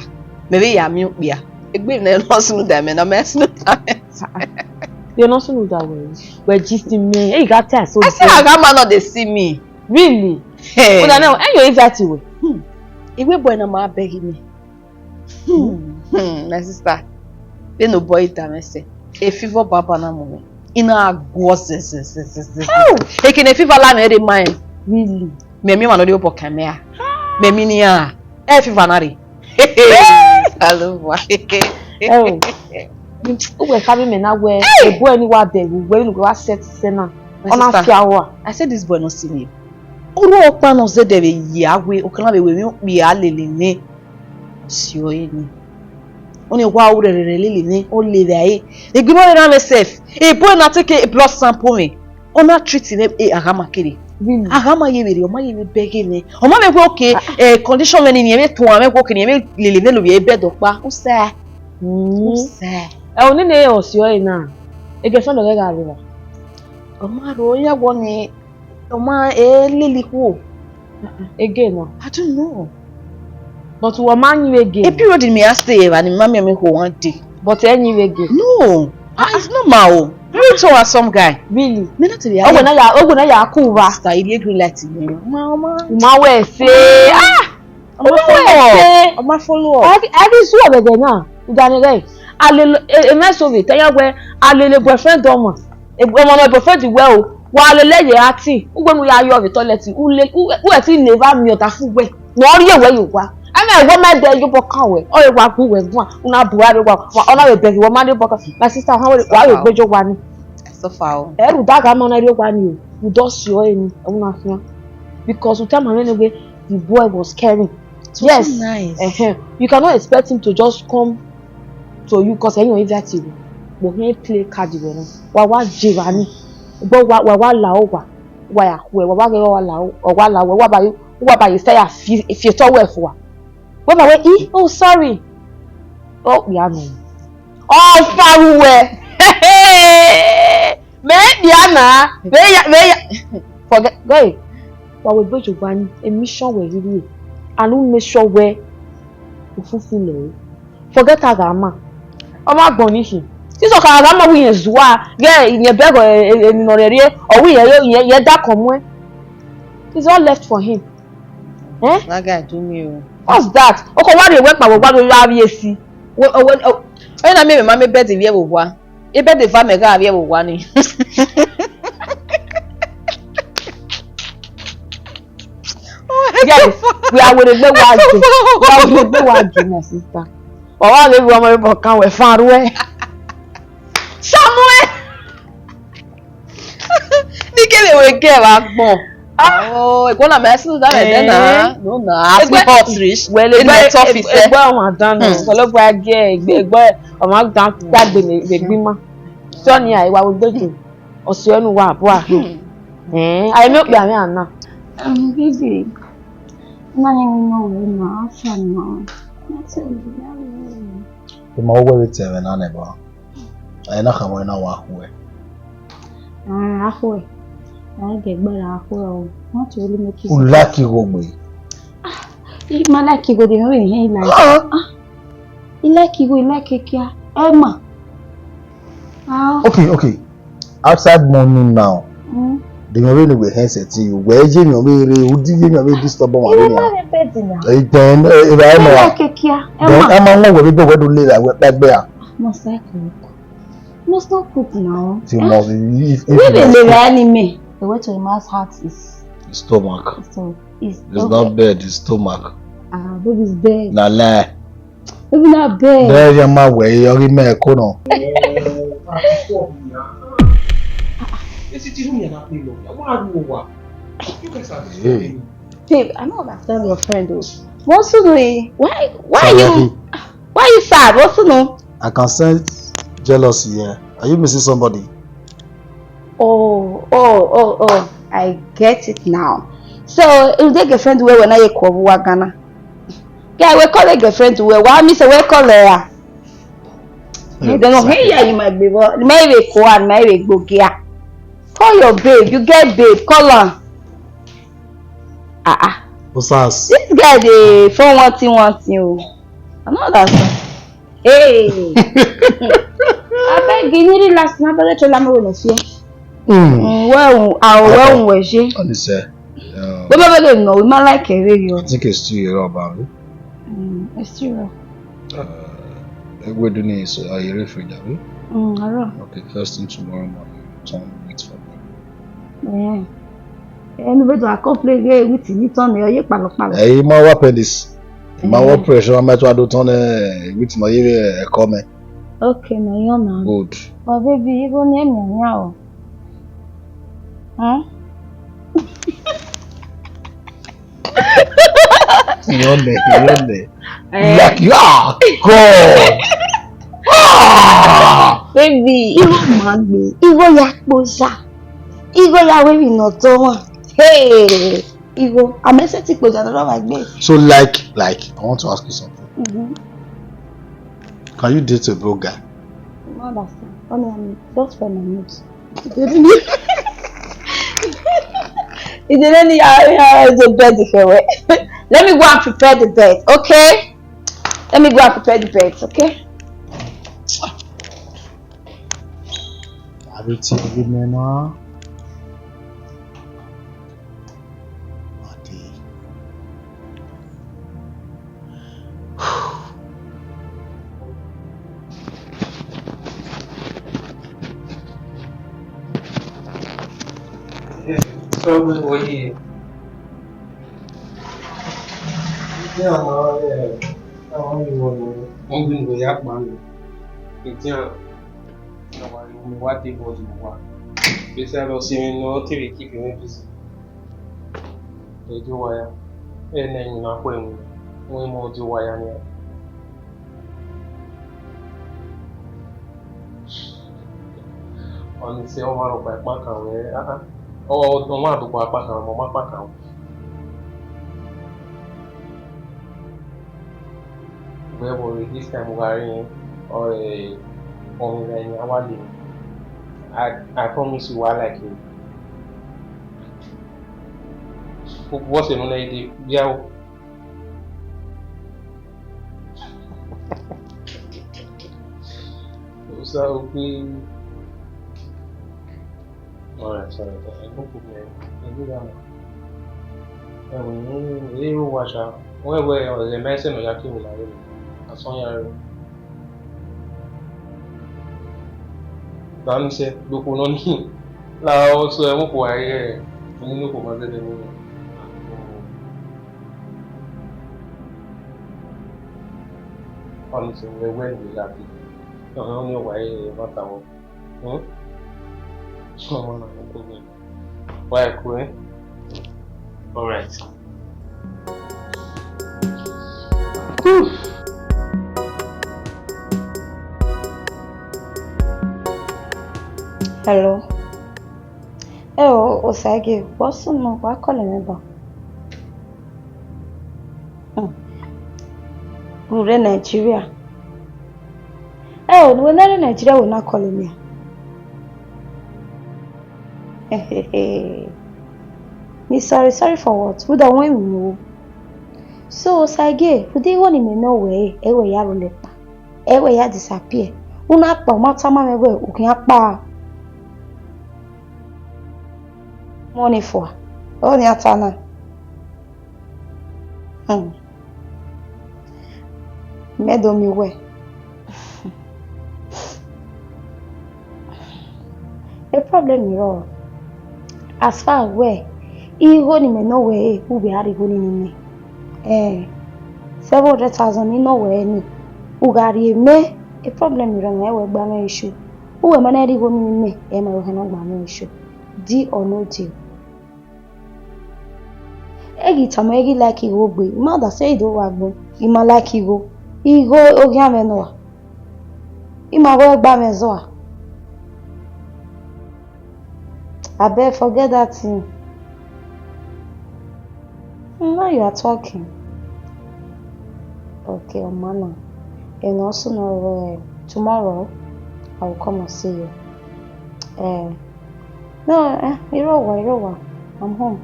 mẹ vbe ya miẹn okpia. Egbe mẹ nọ sunu da mẹ, nọ mẹ sunu da mẹ. Ye nọ sunu da wẹ. Wẹ gist mẹ, e gha ta so. I say, a gha ma no dey see me. Really? Hey. Una now, and you invite you. Hmm. Iwe boy na ma beg me. Hmm, hmm, my sister, vbene obọ i da mwẹ sẹ, e fever baba na mu mwẹ, I na guọ zẹzẹzẹzẹzẹ. How? Ekene fever la mwẹ rre ma rẹn. Really? Mẹ miẹn ọmwa ne ọ rhie obọ kan mẹ ra? Mẹ miẹn iran ra? E fever na rre. Salobua. Ẹ o, uwẹ kha vbe mẹ na wẹ, ebo ẹre ni wa bẹghe uwẹ, vbene uwẹ wa set sẹ na, My ọ na sister, fia ua. I said this boy no see me. Orhu ọkpa ne ọ zẹdẹ vbe ye a wẹ, ọ kan na vbe wẹ emwi okpia lele nẹ. Ọ si ọre ni. Ọni wa ru rẹrẹrẹ lele nẹ, ọ le vbe ẹre. Egbe ma vbe rhan mwẹ sef. Ebo na take blood sample mwẹ. Ọ na treat mwẹ, eh, a gha ma kere. Really? A gha ma ye vberriọ, ọ ma ye vbe bẹghe nẹ. Ọ ma vbe wẹ okay, eh, condition mwẹ ni, ne irẹn vbe tuan mwẹ wẹ okay, ne irẹn vbe lele nẹ lovbiẹ bed ọkpa. Usẹ. Mm. Usẹ. Ẹ, ọni ne ọ si ọre na. Egefẹn nọ ghẹ gha rre evba. Ọ ma rro, ọ ya wọ ni, ọ ma, eh, lele ikhuo. Ege nọ. I don't know. But wọ ma yin vbe ege. A period ni mẹ a stay evba ni ma miẹn mwẹ kho one day. But ẹ yin vbe ege. No. Ah, it's normal o. Very troublesome guy. Really? Mi na te vbe Ogbe na ya, ogbe na ya ku uwa. Sister, I dey green light ni. Ma, ma. Ma wẹ se. Ah! Ọ ma follow up. Ọ ma follow up. Every, every sure vbe ẹdẹ na. Uda ni rẹ. A lele, e, e, mẹ so vbe te ya wẹ, a lele boyfriend ọmọ. E, ọmọ nọ boyfriend wẹ o. Wa lele ye a ti. Ugbenu ya yọ vbe toilet. U le, u, u ẹ ti ne evba miẹn ọta fu wẹ. Ne ọ rhie wẹ ye owa. Ẹmwẹ wọ ma dẹ ye obọ kan wẹ. Ọ re wa gu wẹ guan. U na bu aro wa. Wa, ọ na vbe bẹghe wọ ma rhie obọ kan. My sister, wa vbe, wa vbe gbeje owa ni. I suffer o. Ẹ rhunmwuda gha ma na rhie owa ni o. U do si ọre ni. Ẹ u na khian. Because u tama mwẹ ne wẹ, the boy was caring. It was so nice. Yes. Uh-huh. You cannot expect him to just come to you 'cause ẹ̀yin invite you. But he play card wẹ na. Wa wa je evba ni. But wa, wa, wa la owa. Wa ya khuẹ. Wa wa ghe wa la o-, wa la owa. Wa ba, wa ba ye sẹ ya fi, fi etọ wẹ fua. Wa ba wẹ, "Ih, oh, sorry." Oh, ya no. Ọ fa ruẹ. Mẹ dia na, vbe ya, vbe ya. Forget, guy, wa wẹ gbe jogba ni, e mission wẹ rhirhi. And u make sure wẹ u fulfill ẹre. Forget a gha ma. Ọ ma gbọn ni khin. Sisọ ka gha ma wẹ irẹn zua, ghẹ irẹn bẹghe, e, e, emwi ne ọ rhie rhie, ọ wẹ irẹn, irẹn, irẹn da kọ muẹn. It's all left for him. Eh? That guy do me o. What's that? O ko wa rhie wẹ kpa vbe owa do ya vbiẹ esi. Wẹ, wẹ, wẹ, ọ na miẹn mẹ ma miẹn bed vbiẹ vbe owa. Bed eva mẹ gha vbiẹ vbe owa ni. Yes, we are with the way we are doing. We are with the way we are doing, my sister. Wa wa vbe vbe ọmọ rẹ bọ kan wẹ fan ruẹ. Samuel! Ni kele wẹ kẹ vbe agbọn. Ah. Oh, ẹkọ na mẹ sunu da mẹ dẹ na. Eh. No na, as we hot rich. Well, in the top is there. Egbe ọmọ dan na. Hmm. Kọlọ gba ge egbe, egbe ọmọ dan ta gbe ne egbe ma. So ni ai wa wo gbeju. Ọsẹ nu wa bua. Hmm. Eh, ai mi okpia mẹ ana. Um, baby. Ma ni mi no we ma afa na. That's all. Ima wo wẹ vbe te ẹmwẹ na nẹ ba? Ẹ na khama na wa khuẹ. Ah, a khuẹ. A gẹ gbe ra khuẹ o. What will you make it? U like igho gbe? Ah, I ma like igho de, no really he like. Ah. Ah, I like igho, I like ekia. Emma. Ah. Okay, okay. Outside money now. Mm. The money we have set you. Where you know we re, who do you know we disturb on? You are not a bed now. Eh, then, eh, if I know. I like ekia. Then Emma. I'm on where we go, where do live, where back there. Must I cook? Must not cook now. You must, if, if we you dey must live cook. Anywhere. The way to a man's heart is his stomach. So, it's not bed, it's stomach. Ah, baby's bed. Na lie. Baby, na bed. Bed, ya ma wẹ, yọ ghi mẹ ko nọ. Esi ti ru mi na pe lọ. Wa ru wa. You guys are disturbing me. Babe, I don't understand your friend though. What's doing? Why, why you, why you sad? What's no? I can sense jealousy here. Are you missing somebody? Oh, oh, oh, oh, I get it now. So, if the girlfriend we when I call Ghana. Yeah, we call a girlfriend we. Why me say we call her? They don't hear you, my baby. My baby, call and my baby go gear. Call your babe. You get babe. Call her. Ah, ah. Osas. This guy dey phone one thing, one thing o. I no understand. Hey. Abeg, you need last night, but tell me when you fear. Mm. Mm, well, I will well we je. Honestly. Yeah. But, but, but, no, we might like a radio. I think it's still here about. Mm, it's still here. Uh, we're doing this, uh, are you ready for that? Mm, all right. Okay, first thing tomorrow morning, you turn wait for me. Yeah. Ẹni bẹ tó a complain gẹ with you turn ẹ yẹ palọpalọ. Ẹ yìí máa wá appendix. Ma wọ pressure, ma try do turn, eh, with no ye, eh, comment. Okay, ma yọ na. Good. But baby, igho ne emi yan o. Huh? Yọ nẹ, yọ nẹ. Eh. Like, ah, God. Ah! Baby, igho ma gbe. Igho ya kpoza. Igho ya wẹ vbe nọ tọ wan. Hey! Igho, amẹ sẹtin kpoza nọ rọ vba gbe. So, like, like, I want to ask you something. Mm-hmm. Can you date a broke guy? You no understand. Only me, just for my news. Is there any, uh, uh, the bed if you were? Let me go and prepare the bed, okay? Let me go and prepare the bed, okay? Abi ti bi mẹ na. Ade. Sọgbe wẹ ye. Idian na, eh, a wa ye wọ nọ, wọ́n gbin wẹ ya kpa nọ. Idian, a wa ye wọ nọ, wa te bọ ye wa. Besides, ọ si mwẹ nọ, ọ te vbe keep mwẹ busy. Ẹdẹ wa ya, ẹ nẹ emwi na khuẹ ẹmwẹ, wẹ mọ ẹdẹ wa ya nian. Ọni sẹ ọmwa rhọkpa ẹkpa kan wẹ, ah, ah. Ọ, ọ ma do kpa kan, ọ ma kpa kan. Wẹ vbọ rre this time u gha rẹn, ọ, eh, ọmwa ne a wa le. I, I promise you, I like you. What's your name? Biao. Osa okpe. Alright, alright, alright, no problem. I do that now. Ẹwẹ, ẹ ro wa sha. Wẹ wẹ, ọ lẹ mẹ sẹ nọ ya ke wẹ la rẹ. Asọn ya rẹ. Dami sẹ, dokpo nọ ni. La ọsọ ẹmwẹ okhuo a i re, ẹmwẹ okhuo ma zẹdẹ ni. Ọni sẹ wẹ wẹ ne ya ke. Ọhọn, ọni ọ wa i re, ma ta wọ. Hmm? Ọmọ na, no problem. Wa ku, eh? All right. Whew. Hello. Ẹ o, Osagie, what's up? Wa call me back. Hmm. U rre Nigeria. Ẹ o, ne uwẹ na rre Nigeria, wẹ na call me. Me sorry, sorry for what? Rhunmwuda wẹ emwi ne u ru. So, Osagie, rhunmwuda igho ne imẹ nọ wẹ ẹre, ẹ i wẹ ya rhulẹ kpa, ẹ i wẹ ya disappear. U na kpa, u ma tama mwẹ wẹ u khian kpa. Mọ ni fua, ọnii a ta na. Hmm. Mẹ do miẹn uwẹ. E problem rrọọ, as far wẹ igho ne imẹ nọ wẹ ẹre, u vbe a rhie igho nii ne imẹ. Eh, seven hundred thousand ne I nọ wẹ ẹre nii, u gha rhie mẹ, e problem rrọọ, mẹ wẹ gba mwẹ issue. Uwẹ ma na rhie igho nii ne imẹ, ẹ ma wẹ hẹ na gba mwẹ issue. Deal or no deal? Ẹ ghi tama ẹre ghi like igho gbe, I ma da sẹ ẹre do wa gbọn, I ma like igho. Igho oghian mwẹ nọ a? I ma wẹ gba mwẹ zọ a? Abeg, forget that thing. Hmm, now you are talking. Okay, ọma na. Ẹmwẹ ọ sunu, tomorrow I will come and see you. Eh, no, eh, irọwa, irọwa. I'm home.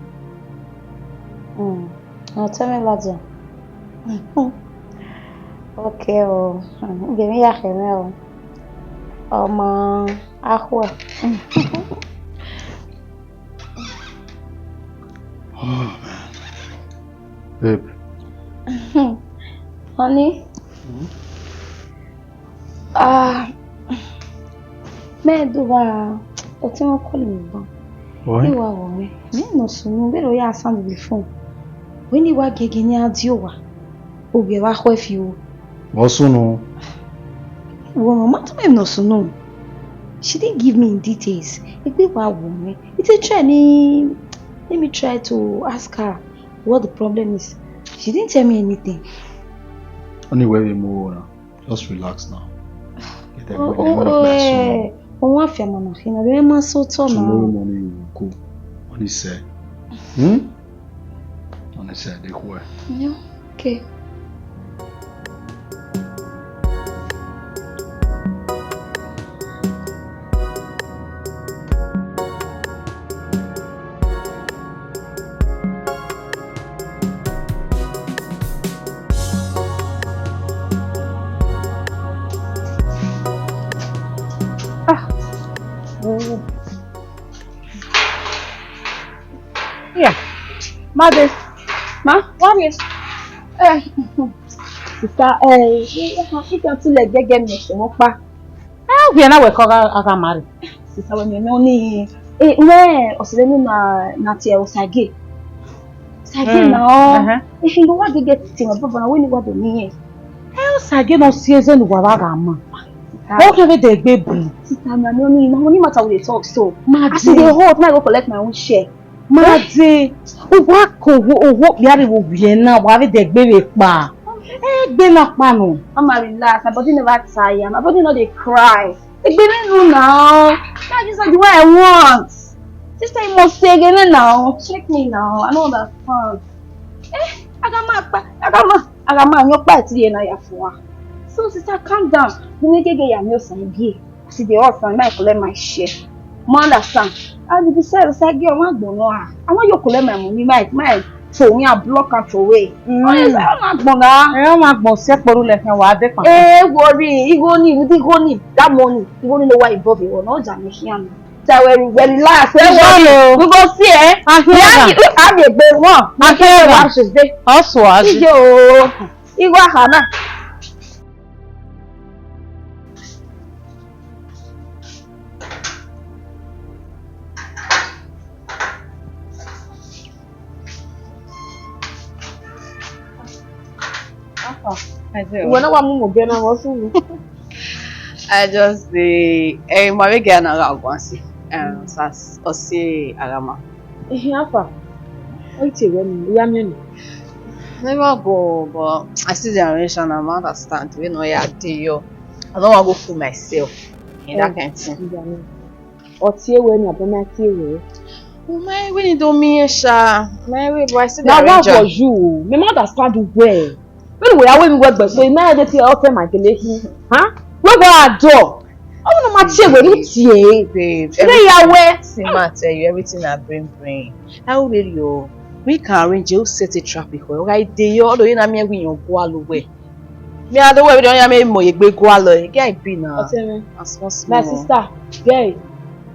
Hmm. Ọ tẹ mwẹ ladian. Okay o, hmm, gie mwẹ ya khẹ mwẹ o. Ọma, akhuẹ. Oh, man. Babe. Honey. Hmm? Ah, mẹ do wa, ọ te mwẹ call me back. Why? I wa wọ mwẹ. Mẹ nọ sunu, vbene ọ ya sound the phone. Wẹ ne I wa giẹgiẹ ne a die owa. Ovbi ẹre vbe khuẹ fi o. Vbe ọ sunu? Wo, ma tama emwi ne ọ sunu. She didn't give me in details. Egbe wa wo mwẹ. It is try ni, let me try to ask her what the problem is. She didn't tell me anything. Ọni wẹ vbe mu oro na. Just relax now. Get that Oh, oh, oh, eh, oh, wa fianma na khin na, vbe ma sẹ otọ na. Tomorrow morning you will go. Ọni sẹ. Hmm? Ọni sẹ, de khuẹ. Yeah, okay. Ah. Oh. Yeah. Mother. Ma, what is? Eh, sister, eh, you can too like get me so much. Ah, we are now we cover Agamari. Sister, when you know ni, eh, we, osile ni na, na tie Osage. Osage Mm. na, oh. Uh-huh. If you want to get thing, but when you want to me, Eh, Osage no si eze ne uwa vbe gha ma. Sister. Ọ kẹ vbe de egbe bu. Sister, na no ni, na only matter we dey talk so. Ma As e dey hot, na go collect my own share. Ma de, uwa ko wo, owo kpia re wo wiẹ na, wa vbe de egbe vbe kpa. Egbe na kpa nọ. Mama, relax. My body never tire. My body no dey cry. Egbe me no now. That is the way I want. Sister, you must say again now. Check me now. I don't understand. Eh, Agama, Agama, Agama, your party na ya for. So, sister, calm down. You need to get your meal some beer. See the husband, might collect my share. Ma understand? And the beside, say, girl, I want to know. I want you collect my money, my, my, so we are block and throw away. Mm. Oh, yes, I want to know. Eh, I want to say, for you, let me, what they can. Eh, worry, you go need, you go need that money. You go need to know why you bother, you know, Jamaican. So we, we relax. We It's go, all, oh. we go see, eh? I hear Yeah, that. you have a big one. I hear that. Watch this day. Also, as Ijo, Igwe aha na. Uwẹ na wa mu mo gẹ na vbe ọ sunu. I just dey, eh, ma vbe gẹ na gha guan si. Um, sas, ọ si Arama. Ehe, how far? Ọ i tie wẹ ni, ya miẹn ni. Never go, but I see the arrangement, I understand. We know ya dey yo. I don't want to go fool myself in that kind of thing. Ọ tie wẹ ni, abọ na tie wẹ. Oh, my, we need to me, sha. My way, but I see the Na wa arrangement. for you. Me ma understand you well. When we are when we work, but so you might get your open my television. Huh? We go our door. Oh, no, my chair, we need here. Babe, Today you are where? See, ma tell you, everything I bring, bring. I will really, oh, we can arrange, you set a traffic. Right there, you know, you know, me, we, you go all the way. Me, I don't worry, don't you, me, mo, you go all the way. Get be now. Ọtẹn mwẹ. As small, small. My sister, girl,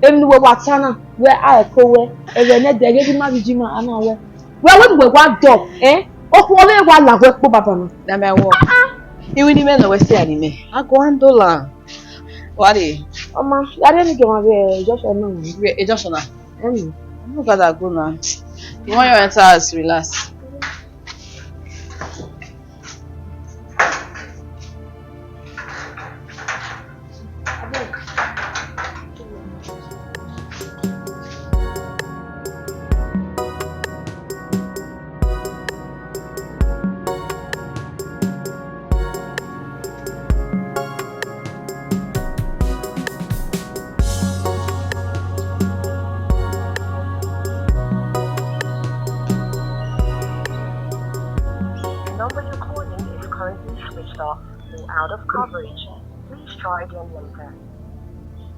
emi ni wẹ wa ta na, wẹ a ẹko wẹ, ẹghẹ ne ẹdẹ ghe ma bi ji ma ana wẹ. Wẹ wẹ wẹ wa dọ, eh? Okhuo vbe wa la wẹ kpo baba na. Na my work. Ah, ah. Iwi ni me no we say ani me. I go handle am. What dey? Ọma, ya re ni jọ ma be Joshua na. Be Joshua na. Emi. No bother go now. You want your enter house, relax. The number you're calling is currently switched off or out of coverage. Please try again later.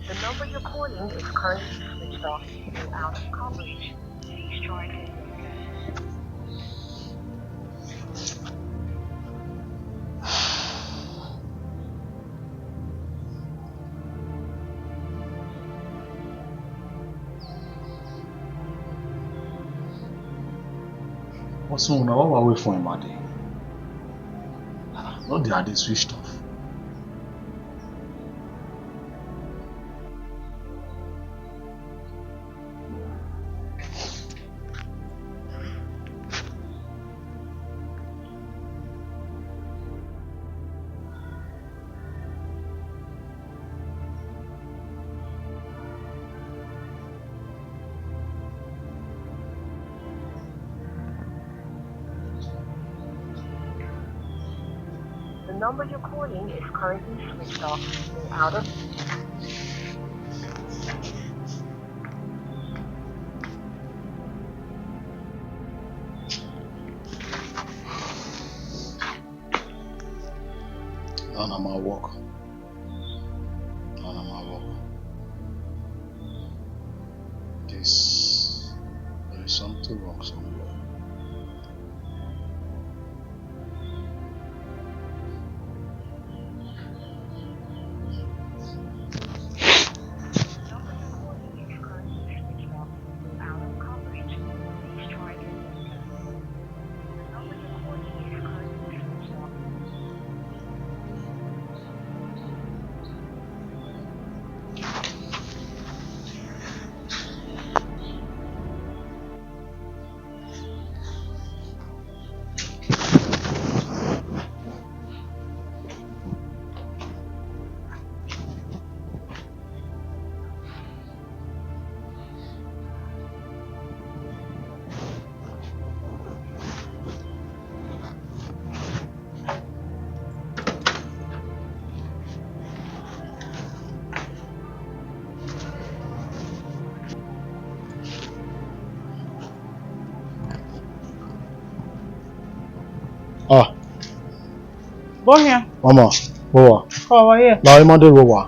The number you're calling is currently switched off or out of coverage. Please try again later. What's wrong now? What were we for him at? Ah, not the, are they switched off? Number you're calling is currently switched off or out of None of my work. None of my work. This, there is something wrong somewhere. Ah. Bọ hian. Mama, bọ wa. Kọ wọ ye. Na ima de ro wa.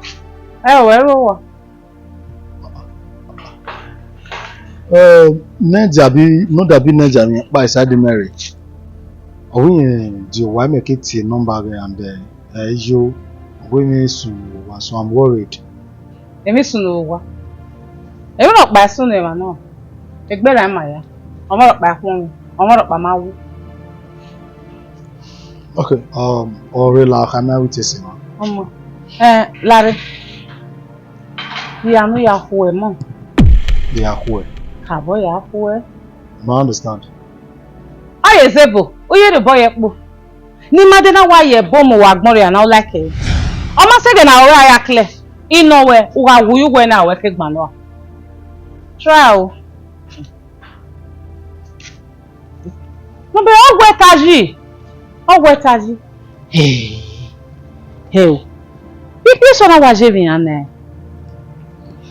Ẹ o, ẹ ro wa. Eh, Nadia bi, Nadia bi Nadia mi kpa side marriage. Ọ wẹ irẹn di owa mẹ ke tie number vbe and eh, yo, ọ wẹ mi sunu owa, so I'm worried. Emwi sunu owa. Emwi rhọkpa i sunu emwa nọ. Egbe ra ima ya. Ọmwa rhọkpa i khuọnmwi, ọmwa rhọkpa ma wu. Okay, um, ọ rre la kha ma wi tese ma. Ọmọ. Eh, lare. Iran ya khuẹ mọ. They are where? Kabọ ya khuẹ. No understand. Ọ ye zebo, u ye rhie obọ ye kpo. Ne ima de na wa ye ẹbọ mu wa agbọn rria na, u like ẹre. Ọ ma sẹ ẹghẹ ne a ru ẹre a ya clear. I nọ wẹ, u gha wu ye uwẹ na, wẹ ke gban nọ. Try o. Nọbe, ọ wẹ ta yi. Ọ wẹ ta yi. Hẹ o. Ikpia eso na wa ye vbe iran nẹ.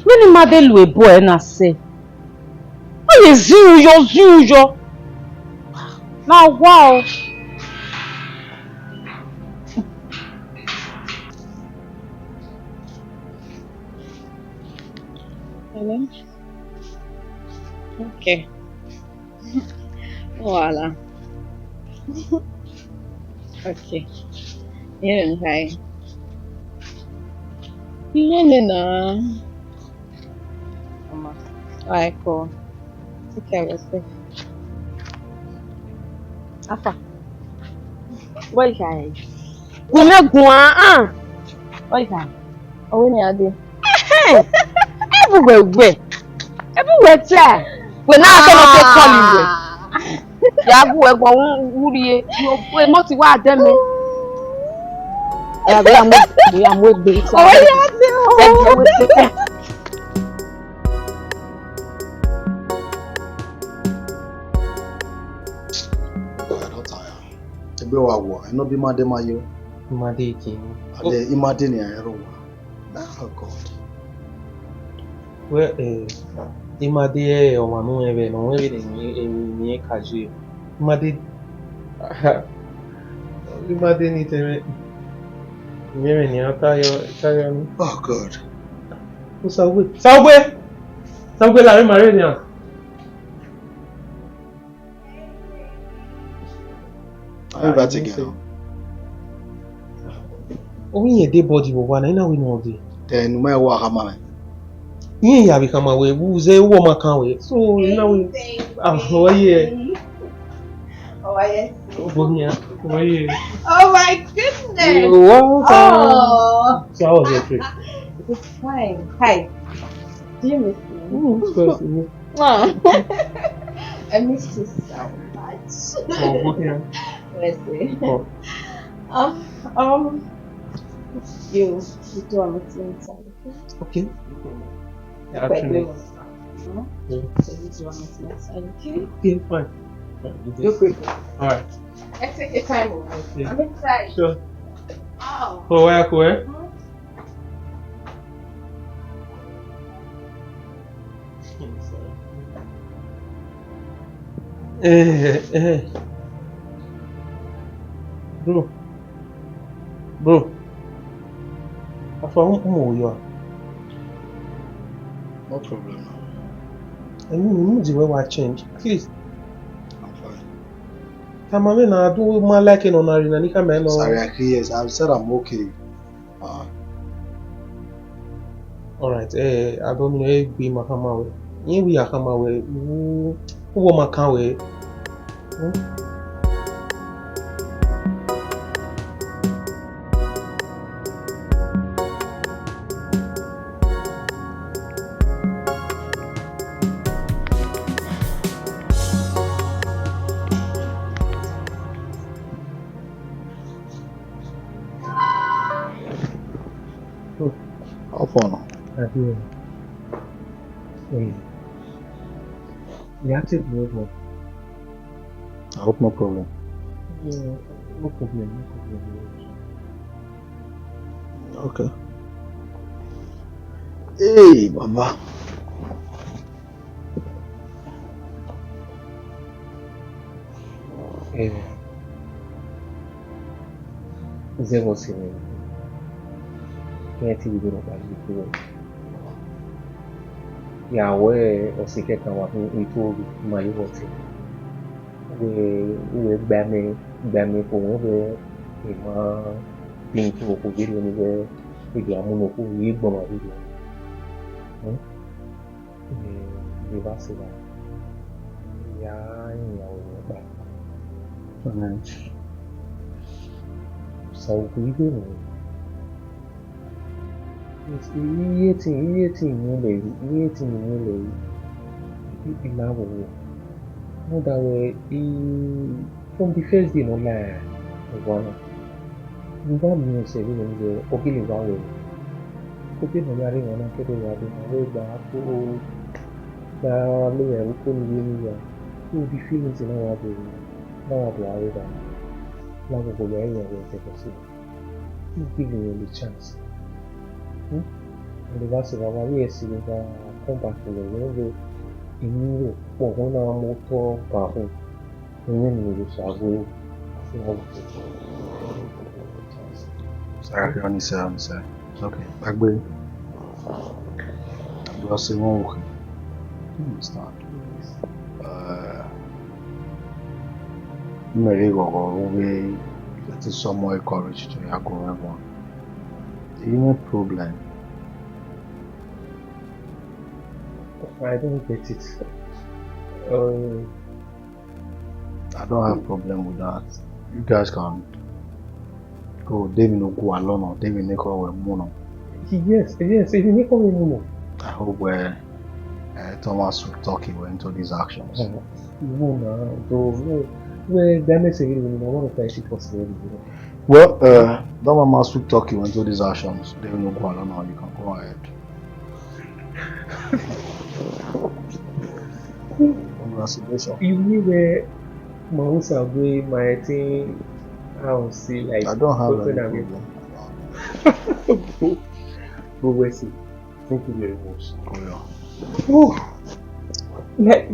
Vbene ima de lu ebo ẹre na sẹ. Ọ ye zin uyọ, zin uyọ. Na wa o. Hello? Okay. No wahala. Okay. Yeah, hi. Yeah, no, no. Mama. Alright, cool. Take care of yourself. Afa. Where is I? Gume guan, ah. Where is I? Owe ni ade. Everywhere, where? Everywhere, try. Wẹ na kẹ nọ te call you wẹ. Ya gu ẹgbọn wu rrie. Yo, wẹ mọ ti wa dẹ mẹ. Ẹ ya, ya mu, ya mu egbe. Owe ni ade o. Ẹ ya mu egbe. I don tire. Egbe wa wọ, I no be mad, ma yo. Mad again. Ale, I mad ni, I don't want. Oh God. Well, eh, ima de, eh, ọmwa ne u mwẹ vbe, ne u mwẹ vbe ne emwi, emwi ne ka ye. Ima de, ima de ni te mwẹ. Emwi ni a ta yọ, ta yọ ni. Oh God. Osawe, Osawe, Osawe, la re ma re nian. How you about to get on? Owi yẹn de body vbe owa na, I na wẹ ne ọ dee. Then, u ma wa khama mwẹ. Iran ya vbe khama wẹ, vbe u zẹ uwu ọma kan wẹ. So, I na wẹ, ah, ọ ye. Ọ ye. Ọ ye. Oh my goodness. You're welcome. Oh. So, how was your trip? It's fine. Hi. Do you miss me? Mm, of course, you miss. Wow. I miss you so much. Oh, okay. Let's see. Oh. Um, um, you, you do a meeting inside, okay? Okay. Yeah, actually. Hmm? Yeah. So you do a meeting inside, okay? Okay, fine. Fine, you do. You're quick. All right. I take your time over. Yeah. I'm inside. Sure. Oa ya kue? Eh, eh. Bro. Bro. Afa, u, u mu yo a? No problem. I mean, u mu di wẹ wa change. Please. I'm fine. Tama mwẹ na, I do ma like nọ na rhie na, ne I khama ẹmwẹ. Sorry, I agree, yes. I said I'm okay. Ah. All right, eh, I don't know, eh, gbe ma khama wẹ. Irẹn wẹ I ya khama wẹ, u, u wẹ ma kan wẹ. Hmm? How far now? I do. Hey. You have to do it. I hope no problem. Yeah, no problem, no problem. Okay. Hey, Baba. Eh, zẹ vbe ọse mwẹ, iran te ghi do nọkpa yi kue. Ya wẹ ọse kẹkan wa khin, I to ghi ma ye vbe ọtẹn. Wẹ, wẹ gba mẹ, gba mẹ ko wẹ, wẹ I ma pin to okhuo vberriọ ne wẹ, I do a mu ne okhuo ye gbọmwa vberriọ. Hmm? Eh, de evba sẹ evba, ya rinmwian wẹ ọkpa. Amen. Sa okhuo ighe nẹ. Iye ẹtin, iye ẹtin mu lẹ, iye ẹtin mu lẹ, I, I na vbe wẹ. Rhunmwuda wẹ, I, from the first day ne ọ la owa na, ne I wa miẹn sẹ vbene ọ gele wa wẹ. Koko ne ọ ya rre emwa na kẹdẹ ya rre emwa wẹ gba koko, gba lele ẹvbo ko ni ye ni ya. So the feelings na wa do, na wa do a rre evba. Na gbogbo ya rinmwian wẹ ẹzẹkẹ sẹ. Who give him the chance? Hmm? And the verse of our yes, we can come back to the level in Europe, but when I am more talk about him, and then we will shall go. Sorry, I can say, I'm sorry. Okay, Agbe. Agbe ọse wọn wẹ. You understand? Uh, Mary ghọghọ vbe get some more courage to ya go ẹmwẹ. Irẹn problem. I don't get it. Um, I don't have problem with that. You guys can go. Devin no go alone. Devin ne kọ wẹ mu nọ. Yes, yes, Devin ne kọ wẹ mu nọ. I hope wẹ, uh, Thomas will talk you into these actions. Uh, no, no, no, no. Well, that makes a little bit more of a possible. Well, uh, Thomas will talk you into these actions. Devin no go alone. You can go ahead. Congratulations. You mean where Mawusa go, my thing, I don't see, like, I don't have any problem. But we'll see. Thank you very much. Oh, yeah. Whew. Like,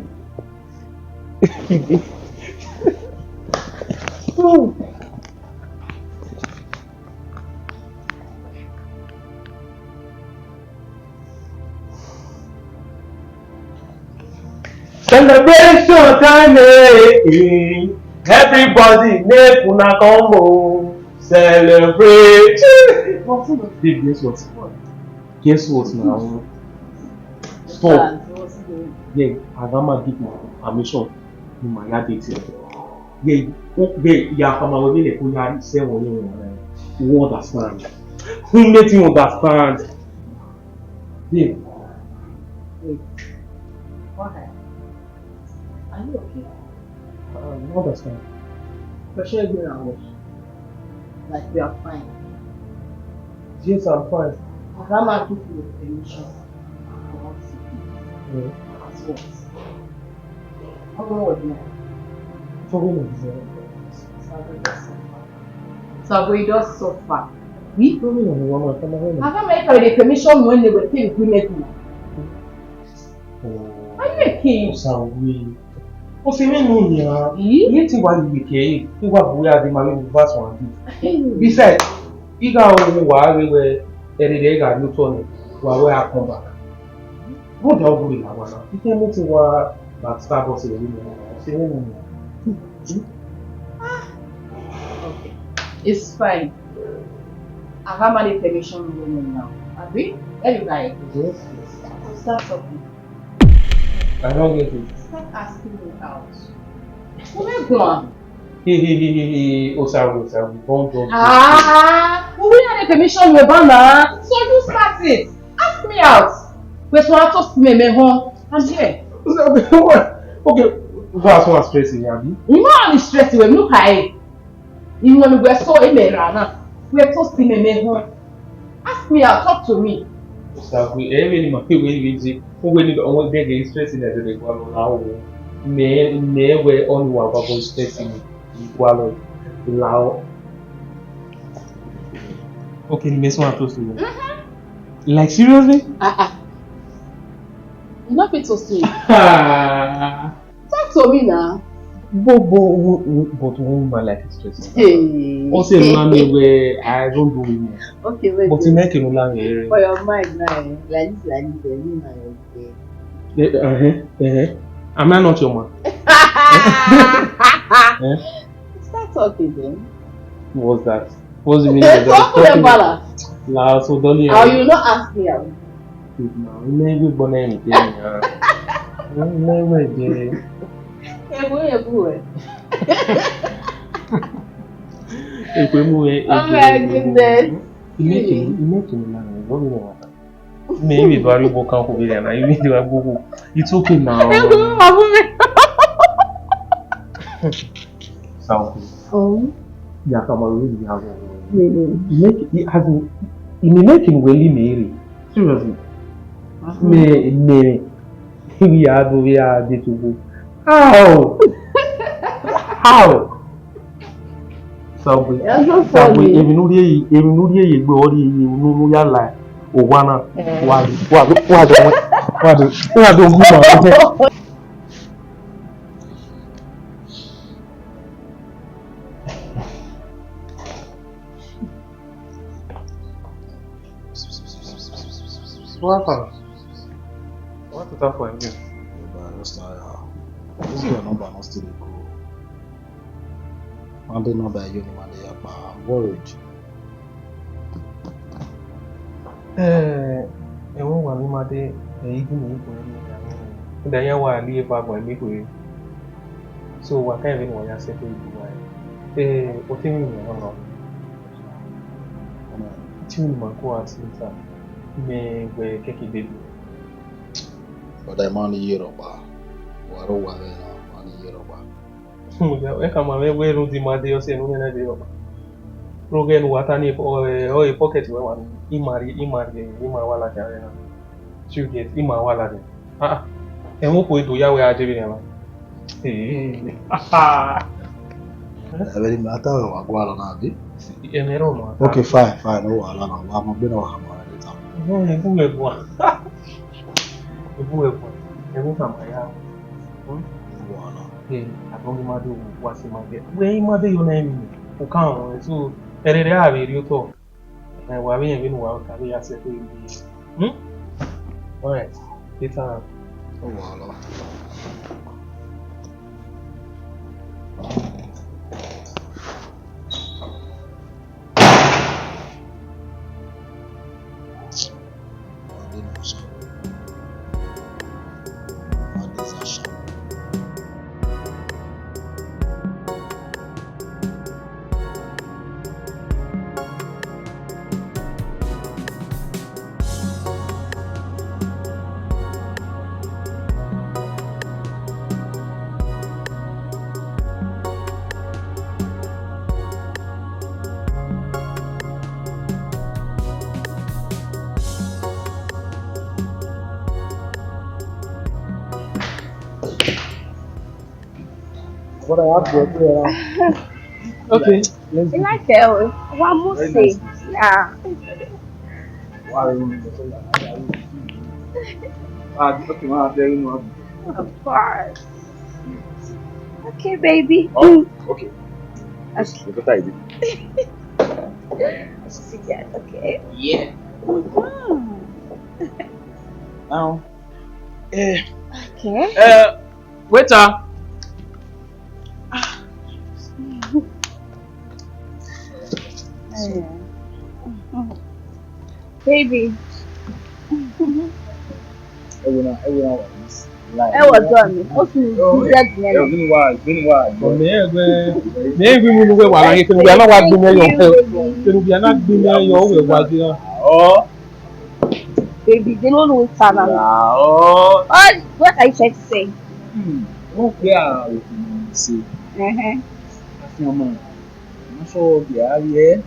whew. Celebration time, eh, eh. Everybody make una come, oh, celebrate. Babe, guess what? Guess what now? Stop. Yeah, Agama give me permission. Ni ma ya date. Yeah, o, yeah, ya khama wẹ vbene ko ya sẹ ẹmwẹ ọnrẹn, you understand? Who make you understand? Yeah. Wait. Why? Are you okay? I don't understand. For sure, you are. Like, you are fine. Yes, I'm fine. Grandma took your permission. Mm. As what? How long was it? Four minutes. So I just suffer. So I just suffer. Wi? Ọmọ na ni wa ma, ọmọ na ni. Ava ma ka vbe de permission mu ẹn ne wẹ te vbe gu imẹ gu. Oh. Are you a king? Osa wi. O si mwẹ unu nian. Ih? Iye te wa ye ke, te wa bu ya de ma vbe bu verse one. Hey. Besides, I gha ru wa ghe wẹ ẹre rẹ gha rrie otọ nẹ, wa wẹ a come back. Rhunmwuda ọ gbe na wa na. I can't meet wa backstab us in the room. O si mwẹ unu nian. Okay. It's fine. Ava ma need permission from you now. Abi? Let me buy it. Yes, yes. Start talking. I don't get it. Stop asking me out. Who made one? Hey, hey, hey, hey, hey, Osawe, Osawe, don't, don't. Ah, who we had a permission with Bana? So you start it. Ask me out. Wait, so I toast me, me, huh? I'm here. Osawe, what? Okay, that's what stressing, Abi. You know I'm stressing, we look high. You want to wear so in there, Rana. We're toasting me, me, huh? Ask me out, talk to me. Osawe, eh, when you might be waiting, when you don't want to get stressing as they go along now. Me, me, where only one about stressing me. Equal lao. Okay, ni me so toast you. Mm-hmm. Like, seriously? Ah, ah. You not fit toast me. Ah. Talk to me now. But, but, but, but one woman like is stressing. Hey. Also, mommy, where I don't do women. Okay, wait, but wait. You make him love me. For your mind now, eh, like this, like this, eh, you know, eh. Eh, uh-huh, uh-huh. Am I not your man? Eh? Start talking then. What's that? What's the meaning of that? Talk to them, Bala. La, so don't you. How you not ask me out? Good now. You may be born anything. You may be there. Ebu, ebu, eh. Ebu, ebu, eh. Oh my goodness. You make him, you make him laugh. What do you want? Me, you very welcome for being here. You really want to go. It's okay now. Ebu, ebu, ebu. Sound good. Oh. Yeah, come on, really, yeah, yeah, yeah. Mm-hmm. Make it, as in, it may make him well, Mary. Seriously. Uh-huh. Me, me, we are do, we are there to go. How? How? Sound good. You're so funny. Sound good. Èmi nu rí èyí, èmi nu rí èyí gbé, ọ rí èyí, èmi nu, nu yà la, o wa na, eh, wa do, wa do, wa do, wa do, wa do, wa do, wa do. What happened? What is that for you? Yeah, but I just tire. This your number not still dey go. Monday number you ni Monday yapa. I'm worried. Eh, ẹmwẹ uwa ni ma de, eh, idu ne I khuẹrhẹ ne I da rẹn. I da yan wa rhie eva guan emwi khuẹrhẹ. So, wa kan vbene wa ya sẹ ẹko idu wa rẹn. Eh, otọ emwi ne ọ nọ. Te u ma ko a si ta, mẹ wẹ kẹkẹ baby. Brother, man, you rọkpa. Wa ro wa vbe na, man, you rọkpa. Ẹ khama mwẹ wẹ rhunmwuda ima de ọse ne u mwẹ na de rọkpa. Rhunmwuda ne uwa ta ni, ọ, ọ, e pocket wẹ wa ni, ima rhie, ima rhie, ima wa ladian mwẹ na. You get, ima wa ladian. Ah, ah. Ẹmwẹ okhuo do ya wẹ a je vbe nian na. Ee. Ẹ vbe ni ma ta wẹ wa gualọ na, abi? Ẹmwẹ rọ ma. Okay, fine, fine, no wahala na. Wa mọ gbe na wa khama mwẹ later. Ẹhẹn, ẹ gu mwẹ guan. Ẹ gu mwẹ guan. Ẹ gu khama ya. Hmm? Wahala. Ee, abọ ghi ma do wa si ma gẹ. Wẹ ima de yo na emi. O kan, so, ẹrẹrẹ a vbe rri otọ. Ẹ, wa vbe rẹn vbene uwa ka vbe ya sẹ ẹko yi. Hmm? All right. Later. Ọ wahala. Brother, you have to do that. Okay. Let's do it. Like, uh, one more thing. Very nice. Ah. Why are you so like that? Ah, okay, man, I tell you now. Of course. Okay, baby. Oh, okay. Okay. Okay. Yes, okay. Yeah. Mm-hmm. Now, eh, okay. Eh, waiter. Eh. Baby. Ẹ wo na, ẹ wo na wa. Ẹ wọ dọ mi, o tun mi. Oh, yeah. Meanwhile, meanwhile. But me, eh, me, we will, we will, we are not going to be your help. They will be not being your way, what you are. Oh. Baby, they don't know what's happening. Ah, oh. Oh, what are you trying to say? Hmm. What we are say? Uh-huh. I feel, man. I'm not sure they are here.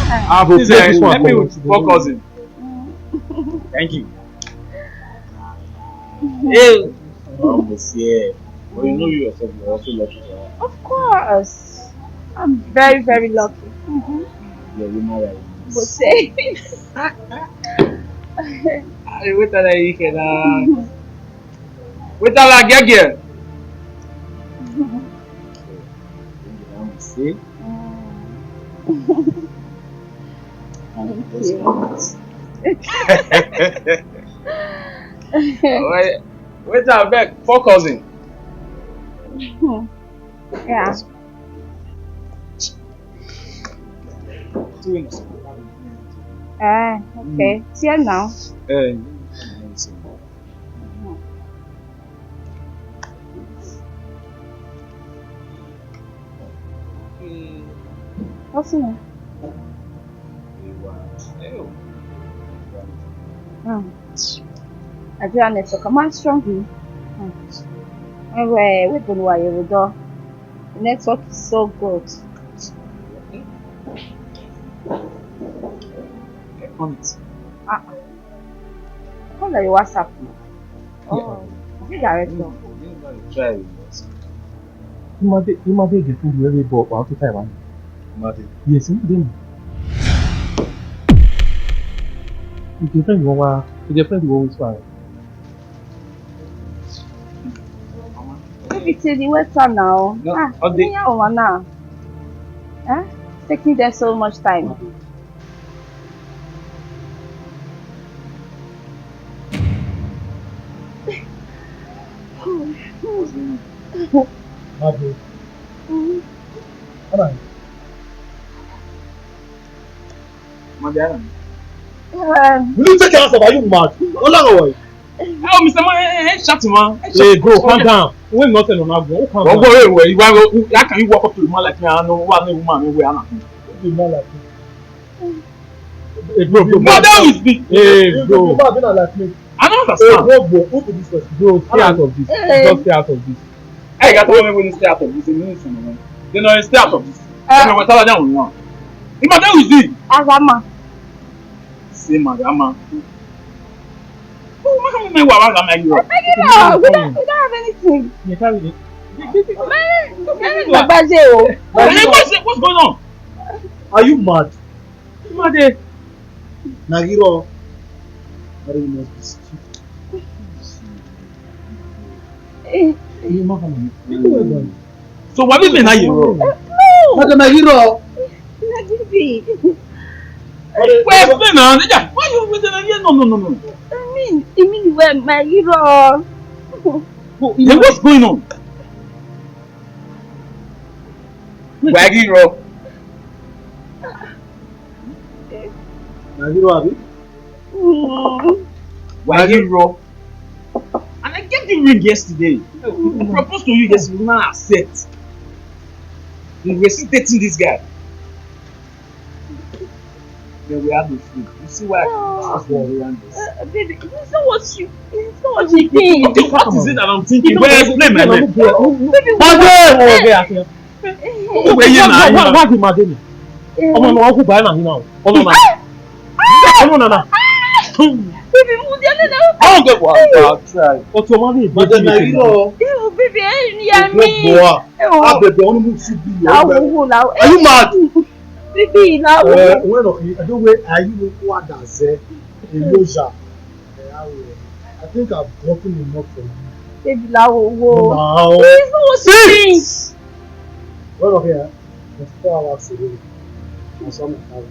I will play this one. Let me focus in. Thank you. Hey, almost here. But you know you yourself, you're also lucky. Of course. I'm very, very lucky. Mm-hmm. Yeah, you marry. But say, I wait till I hear that. Wait till I get here. See? Thank you. Wait, wait, I beg, four cousin. Yeah. Eh, okay. Mm. See now. Eh, what's in it? Hmm. Nigeria network, am I strong? Hmm. Anyway, we don't know why you do. The network is so good. Click on it. Ah, ah. Call your WhatsApp. Oh, is it director? Try it. Imade, Imade girlfriend wẹ vbe bọ ọkpa ọtẹta evba ni. Imade? Yes, Imade ni. Girlfriend wọ wa, girlfriend wọ wa. Baby, till the waiter now. No, ah, all the, yeah, one now. Eh? Taking there so much time. Mother. All right. Mother. Um, will you take your hands off? Are you mad? How long are you? Oh, Mister Man, eh, eh, shut him, man. Eh, shut him. Hey, bro, calm down. When nothing on that, bro, calm down. Wait, wait, wait. Why, why, how can you walk up to a man like me? I know what a woman, where I'm. A man like me. Hey, bro, bro, bro. Mother with me. Hey, bro. You, you, you man, be not like me. I don't understand. Hey, bro, bro, who be this person? Bro, stay out of this. Hey. Just stay out of this. Hey, you got to tell me when you stay out of this. You mean something, man. You know, stay out of this. Uh, you know, what I don't want. You mother with me. Azama. Say, Magama. Oh, Magama, me wa, Magama, you. Magama, we don't, we don't have anything. You can't really. Man, man, Magbaje o. Hey, what's, what's going on? Are you mad? Mad, eh? Nagiro. Very nice. Eh, eh, Magama. So what do you mean, are you? Eh, no. Madam Nagiro. Nagibi. Wait, wait, now. Yeah, why you wait now? Yeah, no, no, no, no. I mean, I mean, where my hero? Then what's going on? Where hero? My hero, abi? Mm. Where hero? And I gave you ring yesterday. I proposed to you yesterday. Now I accept. You were still dating this guy. Then we have the food. You see why I can't trust you around this? Uh, baby, it's not what you, it's not what you think. Okay, what is it that I'm thinking? Well, explain my name. Baby, what? Wait, wait, wait. Why, why, why be mad at me? Ọmọ náà, ọkùnrin báyìí náà, you know. Ọmọ náà. Ọmọ náà, náà. Baby, mo jẹ́ lẹ́nu. I don't get what I'm trying. Ọtí ọmọ mi, baby, you know. Ew, baby, eh, yeah, me. Ew. Ah, baby, I want to move to be your wife. Are you mad? Baby, la wo. Eh, when of you, I don't wait. Are you look what that say? Iloja. Eh, I will. I think I've gotten enough from you. Baby, la wo wo. Now, it's not what you think. When of here, twenty-four hours ago, I saw my father.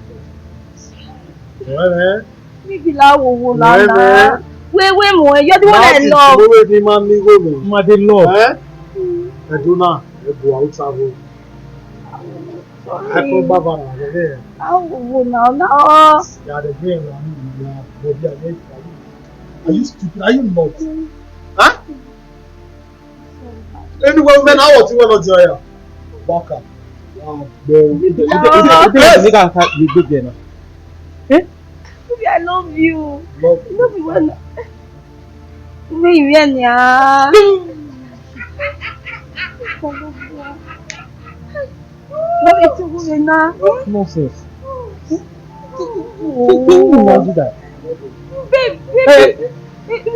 Well, eh? Baby, la wo wo la na. Wait, wait, mo. You're the one I love. Wait, wait, man, me go, man. Ma dey love. Eh? I do now. I go out, I go. Sorry. I come back, man, I'm here. La wo wo na, na. Yeah, the way around you, yeah, but yeah, yeah, are you stupid? Are you not? Huh? Anyway, man, how was you when I was here? Back up. Wow, bro. Baby, I love you. Love you. Love you when. Me, you and ya. Baby, to go na. Nonsense. Why you do that? Baby, baby, baby,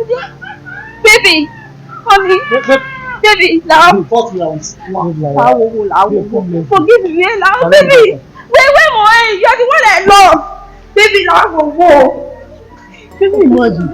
baby, honey, baby, la wo wo, la wo wo. Forgive me, la wo, baby. Wait, wait, mo, eh, you're the one I love. Baby, la wo wo. Can you imagine?